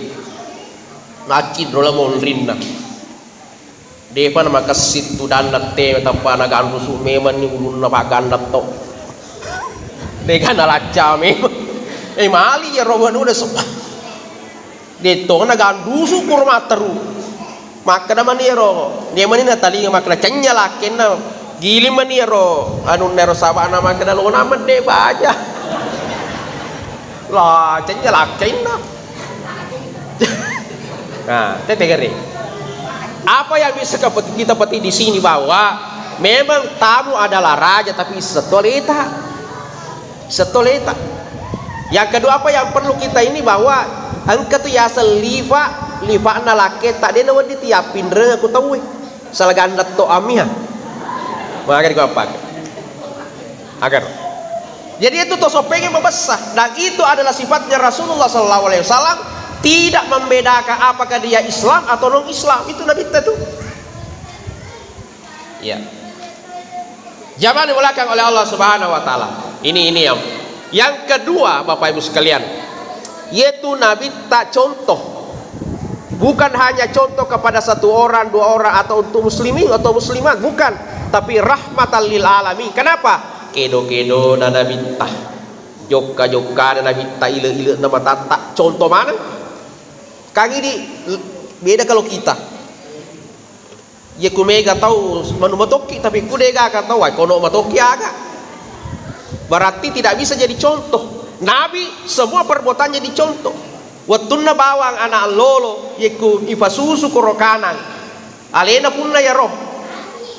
Naccinro la monrinna. Depa na makessing tu danna teme tappa naganrusu memang ni ulunna pagganna to. Dega nalacca memang. Eh, mali ya ro anu de' sopa. De' to naganrusu kuro matteru. Makkeda mani ero, de' mani natalinga makkeda cenya lakkenna, giling mani ero anunna ero sabana makkeda lona medde baja. La, cenya lakkenna. Nah, tete gere. Apa yang bisa kita petik di sini bahwa memang tamu adalah raja tapi setoleta. Setoleta. Yang kedua, apa yang perlu kita ini bahwa engka tu yaseng lifa, lifa'na lakketta de' nawedding tiappinreng ku tauwe. Sala gandeng to amiha. Maka di apa? Agar. Jadi itu to sopenge mabessa dan itu adalah sifatnya Rasulullah sallallahu alaihi wasallam, tidak membedakan apakah dia Islam atau non Islam. Itu Nabi itu. Ya. Jamaah dimuliakan oleh Allah Subhanahu wa Ta'ala. Ini, ini yang, yang kedua, Bapak Ibu sekalian, yaitu Nabi tak contoh. Bukan hanya contoh kepada satu orang, dua orang, atau untuk muslimin atau muslimat, bukan. Tapi rahmatan lil alamin. Kenapa? Kedo-kedo na Nabi tak. Jokka-jokka na Nabi tak, ile-ile na matatta. Contoh mana? Kang ini beda kalau kita. Iya ku mega tau manu matokki, tapi ku de gaga tau, ai kono matokki aga. Berarti tidak bisa jadi contoh. Nabi semua perbuatannya dicontoh. Wettunna bawang anak lolo, iya ku ipasusu koro kanang. Alena punna yaro.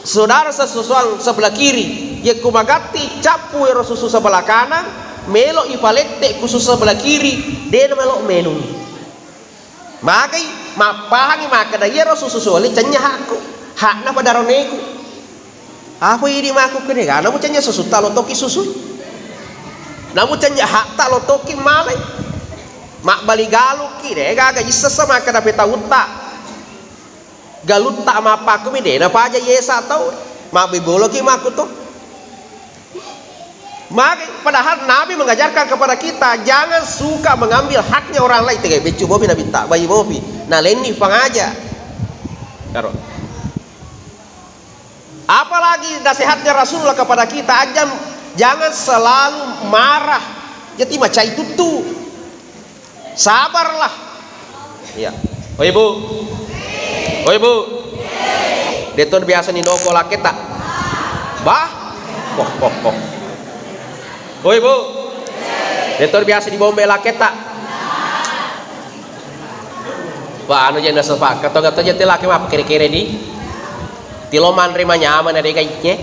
Saudara sesusuan sebelah kiri, iya ku magatti cappu ero susu sebelah kanang, melo ipalette ku susu sebelah kiri, de na melo menung. Magai mappahangi makkeda, iyaro susu soli cenya hakku, hakna pada roneku. Apa idi makku kene? Namu cenya susu, talo toki susu. Namu cenya hak, talo toki malai. Mabbali galuki, de gaga issessa makkeda petawutta. Galutta mappakku mi, de napaja yesa tau. Mabbi boloki makku to. Maka, padahal Nabi mengajarkan kepada kita, jangan suka mengambil haknya orang lain. Tega beccu mopi Nabi tak, bayi mopi. Nah, lenni pangaja. Karo. Apalagi nasihatnya Rasulullah kepada kita, ajam, jangan selalu marah. Jadi macai tuttu. Sabarlah. Iya. Oh, Ibu. Oh, Ibu. Deton biasa ni noko laketa. Bah. Oh, oh, oh. Oh, Ibu. Deton biasa ni bombe laketa. Wah, anu je nasa pak. Kato-kato je telake map kere-kere di. Tilo manre manyama na dega icce.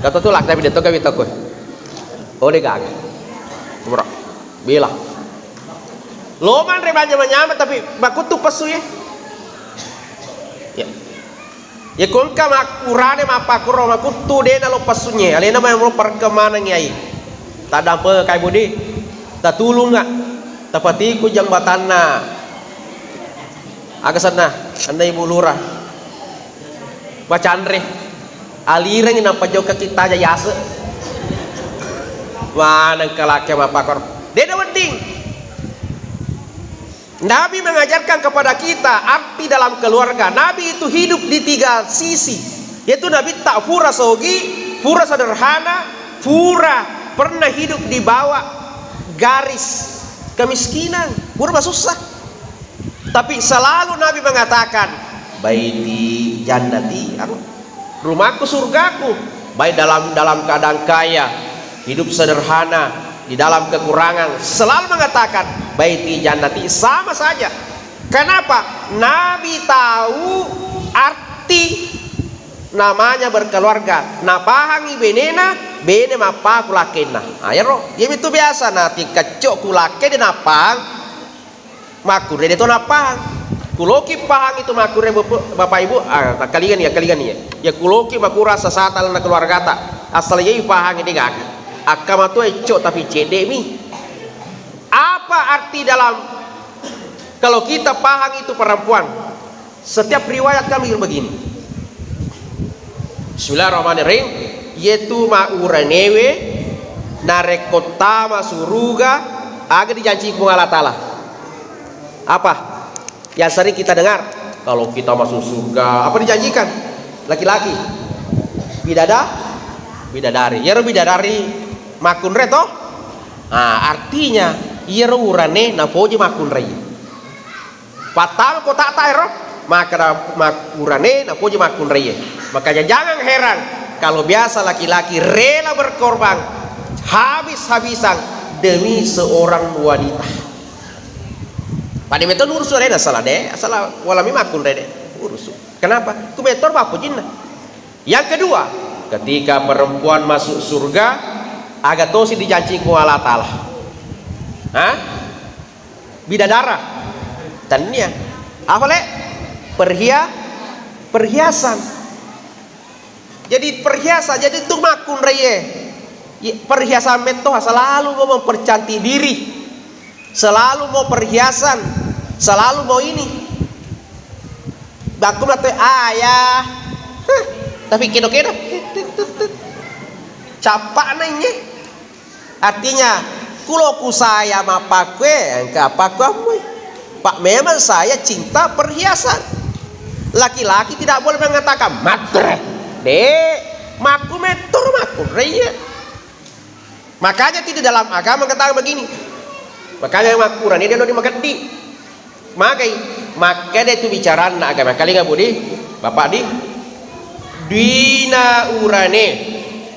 Kato tu lak tapi deto gawi toko. Oh, dega. Bro. Bila. Lo manre banja manyama tapi bakuttu pesu ye. Ya. Ya kongka makurane mappakuro makuttu de na lo pesunye. Alena mai lo perkembangan yai. Tadampe kai budi. Tatulunga. Tapatiku jambatanna. Aga senna, anda Ibu Lurah. Macanre. Alirengi nappa jokka kita aja yase. Maneng kalake mappakor. De na wedding. Nabi mengajarkan kepada kita arti dalam keluarga. Nabi itu hidup di tiga sisi. Yaitu Nabi tak pura sogi, pura sederhana, pura pernah hidup di bawah garis kemiskinan, pura susah. Tapi selalu Nabi mengatakan, "Baiti jannati," apa? "Rumahku surgaku." Baik dalam, dalam keadaan kaya, hidup sederhana, di dalam kekurangan, selalu mengatakan, "Baiti jannati," sama saja. Kenapa? Nabi tahu arti Namanya berkeluarga, napahangi benena, bene mappaku lakkenna. Ah, iyaro, iyami tu biasa na tingkecco ku lakke de napahang, makkunre de to napahang. Kuloki pahang itu makkunre, Bapak, Bapak Ibu, ah, takkalingan ya, kalingan ya. Ya kuloki makura sasata lana keluargata, asal iyai pahangi de gaga. Akka matua ecco tapi cedde mi. Apa arti dalam kalau kita pahang itu perempuan? Setiap riwayat kami begini. Bismillahirrahmanirrahim. Yetu mauranewe narekko tama suruga, aga dijanci Puang Allah Ta'ala? Apa yang sering kita dengar? Kalau kita masuk surga, apa dijanjikan? Laki-laki. Bidada, bidadari. Yero bidadari makkunre to? Ah, artinya yero urane napoji makkunre. Pattama kotata ero, makkeda mak-, urane napoji makkunraie. Makanya jangan heran kalau biasa laki-laki rela berkorban habis-habisan demi seorang wanita. Pada meto nurus rena salah de, salah wala memang makkunrai de. Urus. Kenapa? Ku metor bappo jinna. Yang kedua, ketika perempuan masuk surga, aga tosi dijanci ku Allah Ta'ala? Hah? Bidadara? Tania. Apa le? Perhia-, perhiasan. Jadi perhiasan, jadi tu makkunraie. Ye, perhiasan metto selalu mau mempercantik diri. Selalu mau perhiasan, selalu mau ini. Bakku melattoi ayah. Huh, tapi kedo-kedo. Cappa'na inye. Artinya, kulo ku saya mappakue, engka apa kuammui. Pak, memang saya cinta perhiasan. Laki-laki tidak boleh mengatakan matre. Dek, makku mettor makku reye. Makanya tidak dalam agama kata begini. Makanya makkurane dia di makeddi. Magai, makkeda tu bicaranna agama. Kalinga budi, Bapak di. Duina urane,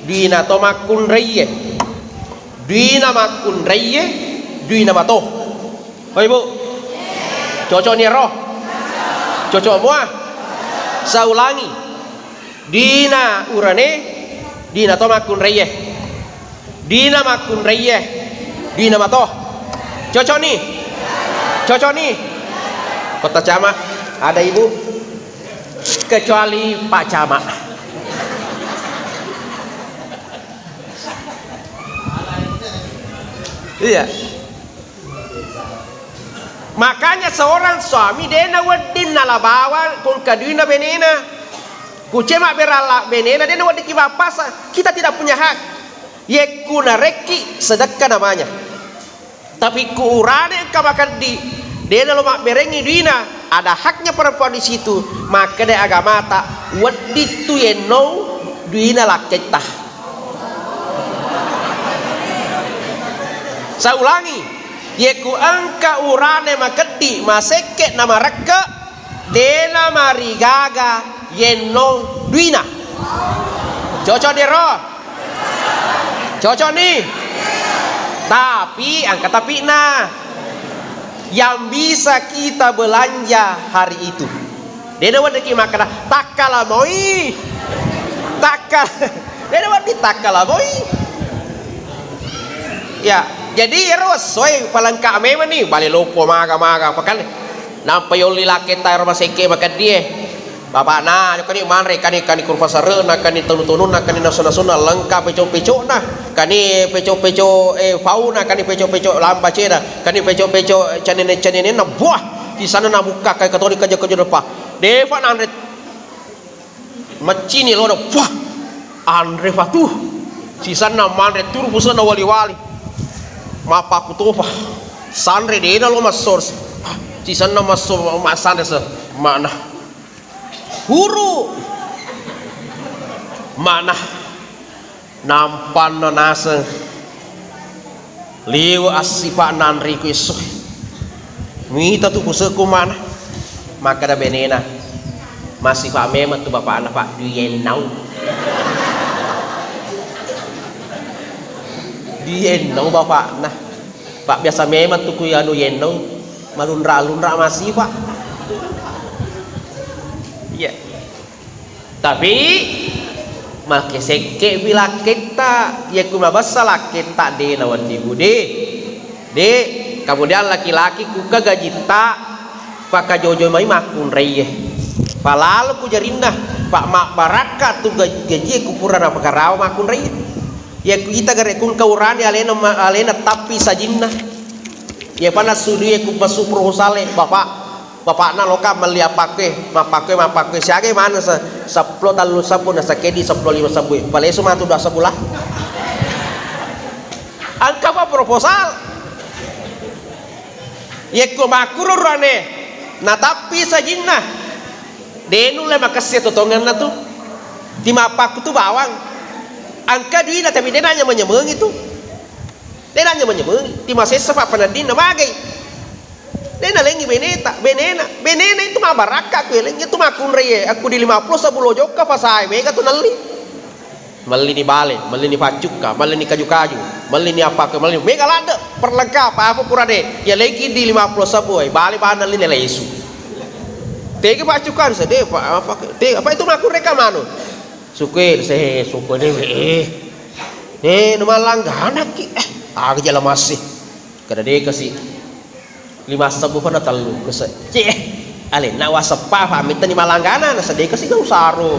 duina to makkunraie. Duina makkunraie, duina mato. Oh, Ibu. Cocok ni ro? Cocok mua? Saulangi. Dina urane, dina to makkunraie. Dina makkunraie, dina mato. Cocok ni? Cocok ni? Kota Camat, ada Ibu? Kecuali Pak Camat. Iya. Makanya seorang suami dena wedding nala bawang kong kaduina benena. Kucema berala benena dena wedding ki bapasa. Kita tidak punya hak. Yekku narekki sedekah namanya. Tapi ku urane engka makeddi, dena lo mabberengi duina, ada haknya perempuan di situ. Makkeda agamata, wedding tu yenno duina lakketta. Saulangi, yekku engka urane makeddi, masekke na marekke, dena marigaga yenno duina. Cocok diro? Cocok ni? Tapi angka tapi'na. Yang bisa kita belanja hari itu. Dena wedding ki makkeda, "Takkala moi." Takkal-, dena wedding takkala moi. Ya, jadi ero essoe palengka memang ni, bale loppo maga-maga, pakan nampa yolli lakketta ero masekke makeddie. Bapakna, jokka ni manre, kani, kani kurpa sarena, kani tonu-tonunna, kani nasu-nasunna, lengka peco-pecona, kani peco-peco, eh, fauna, kani peco-peco lamba ceda, kani peco-peco cenene-cenenenna, buah, di sana nabukka kai katoni kaja-kaja depa. Defa nanre maccini lono, buah, anre fatu. Sisanna manre turu pusena wali-wali. Mappakutofa. Sanre dena lo massor. Sisanna massor, massanre se. Mana? Huru. Mana? Nampanna naseng liwe assipa nanriku essoe. Mita tu kuseku mana? Makkeda benena, "Massipa memang tu bapakna, Pak, dui ennau." Dui ennau bapakna. Pak, biasa memang tu ku anu yenno, malunra-lunra masifa. Iya. Tapi make sekke bi lakketta, yakku mabessa lakketta de nawenni bu de. De, kemudian laki-laki kuka gajitta, pakajojo mai makkunraie. Palalo ku jarinna, pak mabbarakka tu gaj-, gajie ku pura napakarawa makkunraie. Yakku ita gare kungka urani alena ma-, alena tappi sajinna. Iya pana sudue ku pasu proposale, bapak. Bapakna loka melli appakkue, mappakkue, mappakkue. Siaga maneng se-, seppulo tellu sebbu, na sekedi seppulo lima sebbu. Palesu matu dua sebbu lah. Engka pa proposal. Yekko makkuro ruane, natappi sajinna. De nulle makessi totongenna tu. Ti mappakku tu bawang. Engka duina tapi de nanyameng-nyameng itu. De nanyameng-nyameng. Ti masessa pa peneddinna magai. De nalengi beneta, benena, benena itu mabarakka ku eleng itu makkunrai e. Aku di lima puluh sebbu lo jokka pasae, mega tu nelli. Mellini bale, mellini paccukka, mellini kaju-kaju, mellini apa ke, mellini mega ladde perlengkap apa pura de. Ya legi di lima puluh sebbu, eh, bale bana lini lesu. Tege paccukka sede, apa, apa, te, apa itu makkunrai ka manu? Sukue, se, sukue de, eh. Eh, numalangganaki, eh, aga jala masih. Kada de kasi. Lima sebbu pa na tellu kese. Cek, alenna waseppa fa mittani malanggana na sedeka si gau saro.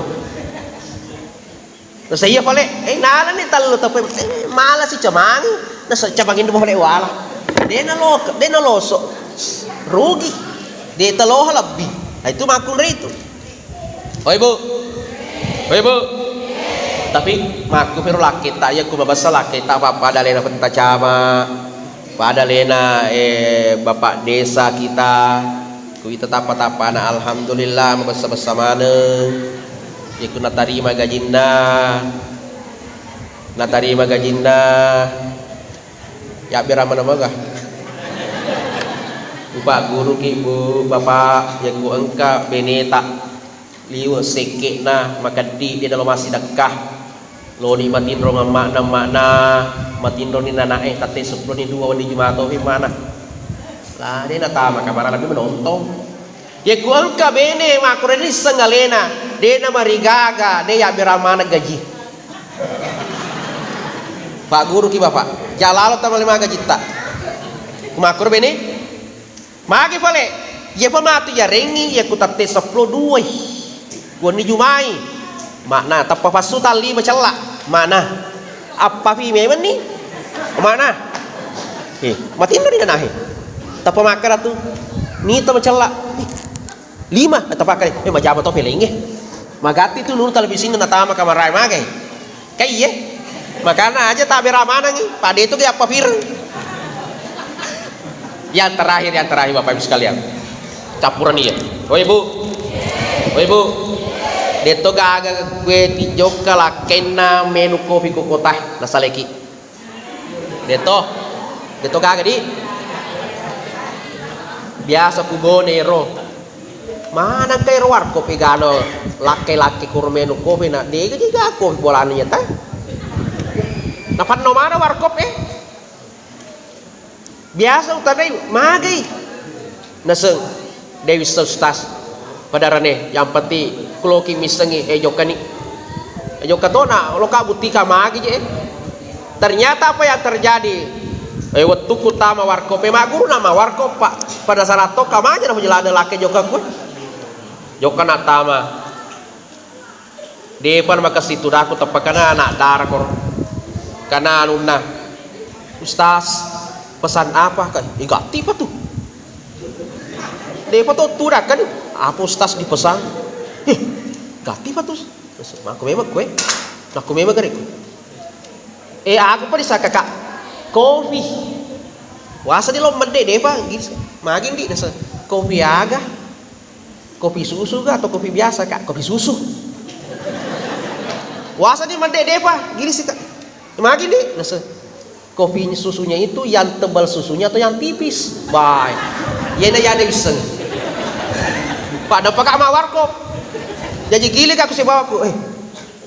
Na saya pale, eh nana ni tellu tapi, eh, mala si camangi. Na se-, camangi ndu pale wala. De na lo, de na loso. Rugi. De teloha lebbi. Nah, itu makkunrai itu. Oi, Bu. Oi, Bu. Tapi makku pero lakketta, iya ku mabessa lakketta, apa pada lena petta cama, pada lena, eh, bapak desa kita, ku ita tappa-tappana, alhamdulillah, mabessa-bessa maneng. Iya ku natarima gajinna, natarima gajinna, yabbera mana maga. Upagguruki, Bu, Bapak, iya ku engka beneta. Liwe sekke'na makeddi, de nalo massidekka. Loni matinro amma'na, amma'na matinroni nana'e, tette seppulo ni dua wenni Juma tofi mana. La, de natama kamara lebbi menontong. Ye ku engka bene makkuro risseng alena, de namarigaga, de yabbera maneng gaji. Pak guru ki Bapak, jalalo tama lima gajitta. Ku makkuro bene, Magi pale, iya pa matu yarengngi, iya ku tette seppulo duai. Wenni Jumai. Makna, tappa passu talli macella. Makna, appafi memenni? Makna, eh, matinro ni nanahe. Tappa makkeda tu, nita macella. Eh, lima, tappa makkeda, eh, majama to pelengnge. Magatti tu nuru televisinna natama kamarae magai. Kaiye, makana aja tabbera manengngi, pada itu ge appafireng. Yang terakhir, yang terakhir Bapak Ibu sekalian, campuran iya. Woi Bu, woi Bu, detto gaga kue tijokka lakkenna menu kopi kokota nasaleki. Detto, detto gaga di. Biasa ku gone ro. Maneng kai ro warkop egano lakke-lakke kuro menu kopi na dega jiga kopi bolana nyata. Napanno mana warkop e? Biasa utanai magai. Naseng Dewi Ustaz. Pada rane, yang penting kuloki missengi, eh, jokkani. Eh, jokka tona, loka buttika magi je, eh. Ternyata apa yang terjadi? Eh, wettukku tama warkop, eh, magguru nama warkop, Pak. Pada saat tokka maja na jelana lakke jokka ku. Jokka na tama. Depa makassi tudaku teppakana anak dara koro. Kana anunna, "Ustaz, pesan apa?" Ka, "Eh, gatti pa tu." Depa to tudakkani, "Apa Ustaz dipesan?" "Eh, gatti pa tu." Makku memang kue. Makku memang gare. "Eh, aku pa disaka, Kak. Kopi." Wasa di lo medde, depa. Gini, magi ndi nasa. "Kopi aga?" "Kopi susu ga atau kopi biasa, Kak?" "Kopi susu." Wasa di medde, depa. Gini sih, Kak. Magi ndi nasa. "Kopi susunya itu yang tebal susunya atau yang tipis?" Baik. Yena yada iseng. Pada paka ma warkop. Jadi gilik aku si bawaku. Eh,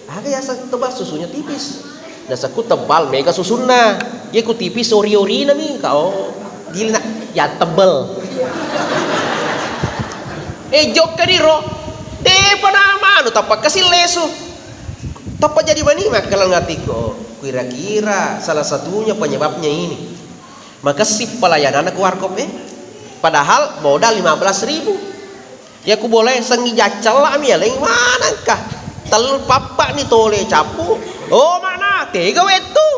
aga yaseng tebal susunya tipis. Nasaku tebal mega susunna. Ye ku tipis ori-orina mi. Kau gilina yang tebal. Eh, jokka di ro. Tepa namanu tappa kasi lesu. Tappa jadi mani makkalang atiku, kira-kira salah satunya penyebabnya ini. Makessing pelayananna ku warkop e. Padahal modal lima belas ribu. Ya ku boleh sengi jaccella mi aleng manangka. Tellu pappa ni tole cappu. Oh, mana? Tega wettu.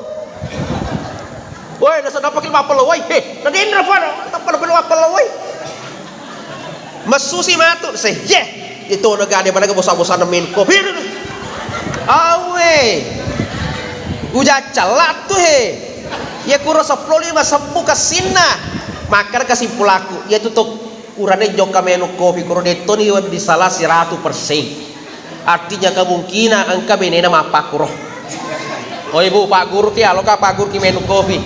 Woi, nasa dapat ki mappelo woi. He, na denra fa, tappa na pelo mappelo woi. Messusi matu se. Ye. Itu na gade mana bosa-bosa nemen kopi. Awe. Ujaccella tu he. Ya kuro seppulo lima sebbu kessinna. Makkada kesimpulaku, ya tu to urane jokka menu kopi kuro dettoni wedding salah siratu persen. Artinya kemungkinan engka benena mappakkuro. Oh ibu, Pak Guru ki, aloka Pak Guru ki menu kopi.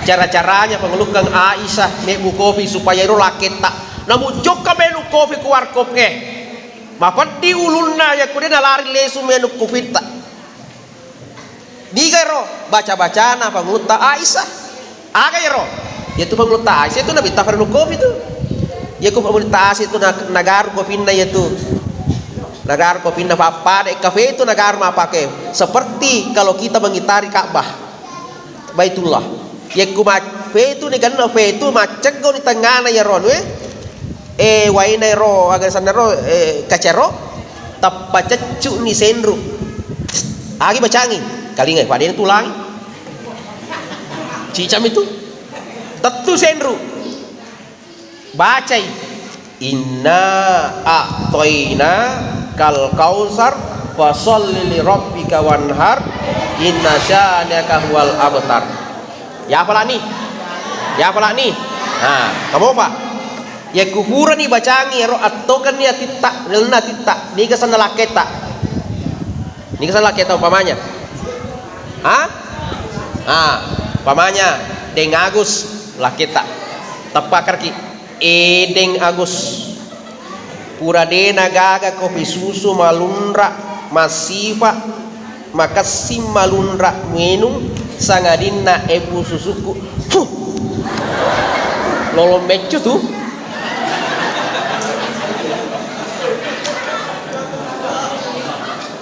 Cara-caranya pengeluhkan Aisyah mebbu kopi supaya iro laketta. Namu jokka menu kopi ku warkop e. Mapeddi ulunna yakko de nalari lesu menu kopitta. Niga ero baca-bacana pangulutta Aisyah? Aga ero? Yaitu pangulutta Aisyah itu nabitta farnu kopi tu. Yaitu pangulutta Aisyah itu na-, nagaru kopinna yaitu. Nagaru kopinna pappada kafe itu nagaru mapake. Seperti kalau kita mengitari Ka'bah, Baitullah. Yaitu ma-, fetu ni ganna fetu macceggo ni tengngana yaro anu e. Eh, waina ero, aga sanna ro, eh, kacero, tappa ceccu ni senru. Agi bacangi, kalingai, padena tulangi. Cicam itu. Tettu senru. Bacai. Inna a'toina kal kausar, fasalli li rabbika wanhar, inna syaniaka huwal abtar. Ya falani. Ya falani. Nah, kamopa. Yakku purani bacangi ero attokenni atitta, lalenna atitta, niga senna lakketta? Niga senna lakketta umpamanya? Ha? Ah, umpamanya Deng Agus lakketta. Teppakerki. Eh, Deng Agus. Pura de nagaga kopi susu malunra, masifa, makessing malunra muinung sangadinna ebbu susukku. Huh. Lolong meccu tu.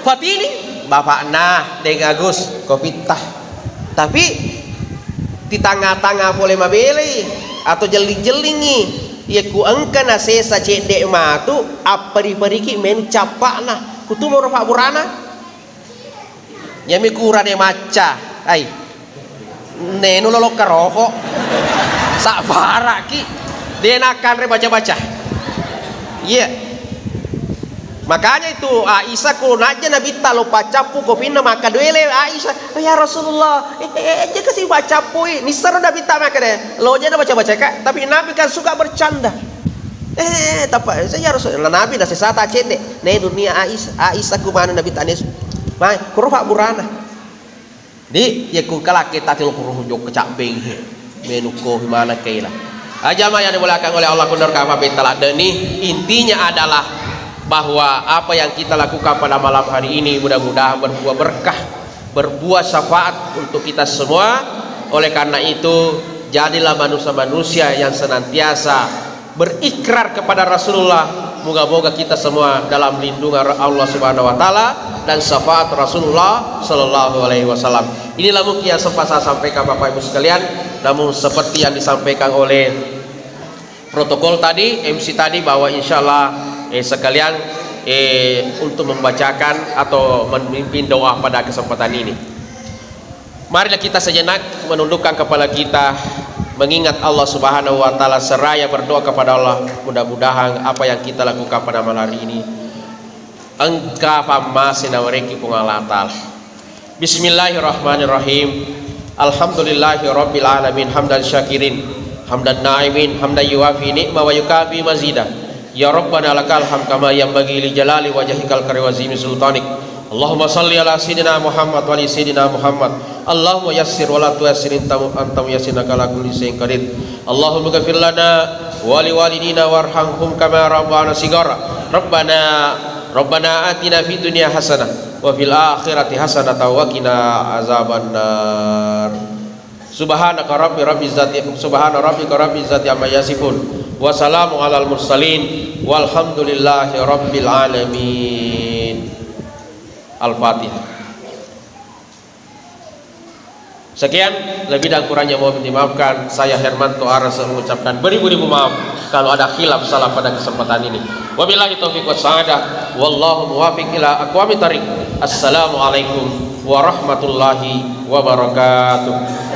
Fatini, bapakna Deng Agus, kopitta. Tapi di tanga-tanga pole mabelai atau jelling-jellingi, iya ku engka nasesa cedde matu, apperi-periki menu cappa'na. Kutu moro pabburana. Yami kurane macca, ai. Nenu lolokka roko. Sabbaraki. De nakkanre baca-baca. Iya. Makanya itu Aisyah ku najja Nabitta lo paccappu kopinna, maka duele Aisyah, "Oh, ya Rasulullah, eh, eh, eh, aja kasi paccappu i." Nissaro Nabitta maka de, lo aja na baca-baca ka, tapi Nabi kan suka bercanda. Eh, tapa, saya harus, nah, Nabi nasi sata cedde. Ne dunia Ais, Aisyah ku mana Nabi tane. Mai, kuro Pak Burana. Di, ya ku kalake tati lo kuro jok kecabbeng he. Menu ko mana kela. Aja ma yang dimuliakan oleh Allah, kunar kapa beta ladeni. Intinya adalah bahwa apa yang kita lakukan pada malam hari ini mudah-mudahan berbuah berkah, berbuah syafaat untuk kita semua. Oleh karena itu, jadilah manusia-manusia yang senantiasa berikrar kepada Rasulullah. Moga-moga kita semua dalam lindungan Allah Subhanahu wa Ta'ala dan syafaat Rasulullah Sallallahu Alaihi Wasallam. Inilah mungkin yang sempat saya sampaikan, Bapak Ibu sekalian. Namun, seperti yang disampaikan oleh protokol tadi, M C tadi, bahwa insya Allah, eh, sekalian, eh, untuk membacakan atau memimpin doa pada kesempatan ini. Marilah kita sejenak menundukkan kepala kita, mengingat Allah Subhanahu wa Ta'ala, seraya berdoa kepada Allah. Mudah-mudahan apa yang kita lakukan pada malam hari ini engka pammase nawerekki Puang Allah Ta'ala. Bismillahirrahmanirrahim. Alhamdulillahi rabbil alamin, hamdan syakirin, hamdan naimin, hamdan yuwafi ni'ma wa yukafi mazida. Ya Rabbana lakal hamd kama yanbaghi li jalali wajhikal karim wa azimi sultanik. Allahumma salli ala sayyidina Muhammad wa ali sayyidina Muhammad. Allahumma yassir wa la tuyassir, anta mu-, anta muyassir, innaka ala kulli syai'in qadir. Allahumma ghfir lana wa li walidina warhamhum kama rabbana sigara. Rabbana, Rabbana atina fid dunya hasanah wa fil akhirati hasanah wa qina azabannar. Subhanaka rabbi, rabbi zati, subhana rabbika rabbi zati amma yasifun. Wassalamu alal mursalin. Walhamdulillahi rabbil alamin. Al-Fatihah. Sekian, lebih dan kurangnya mohon dimaafkan. Saya Hermanto Arasa mengucapkan beribu-ribu maaf kalau ada khilaf salah pada kesempatan ini. Wabillahi taufiq was sa'adah. Wallahu muwaffiq ila aqwamit thariq. Assalamualaikum warahmatullahi wabarakatuh.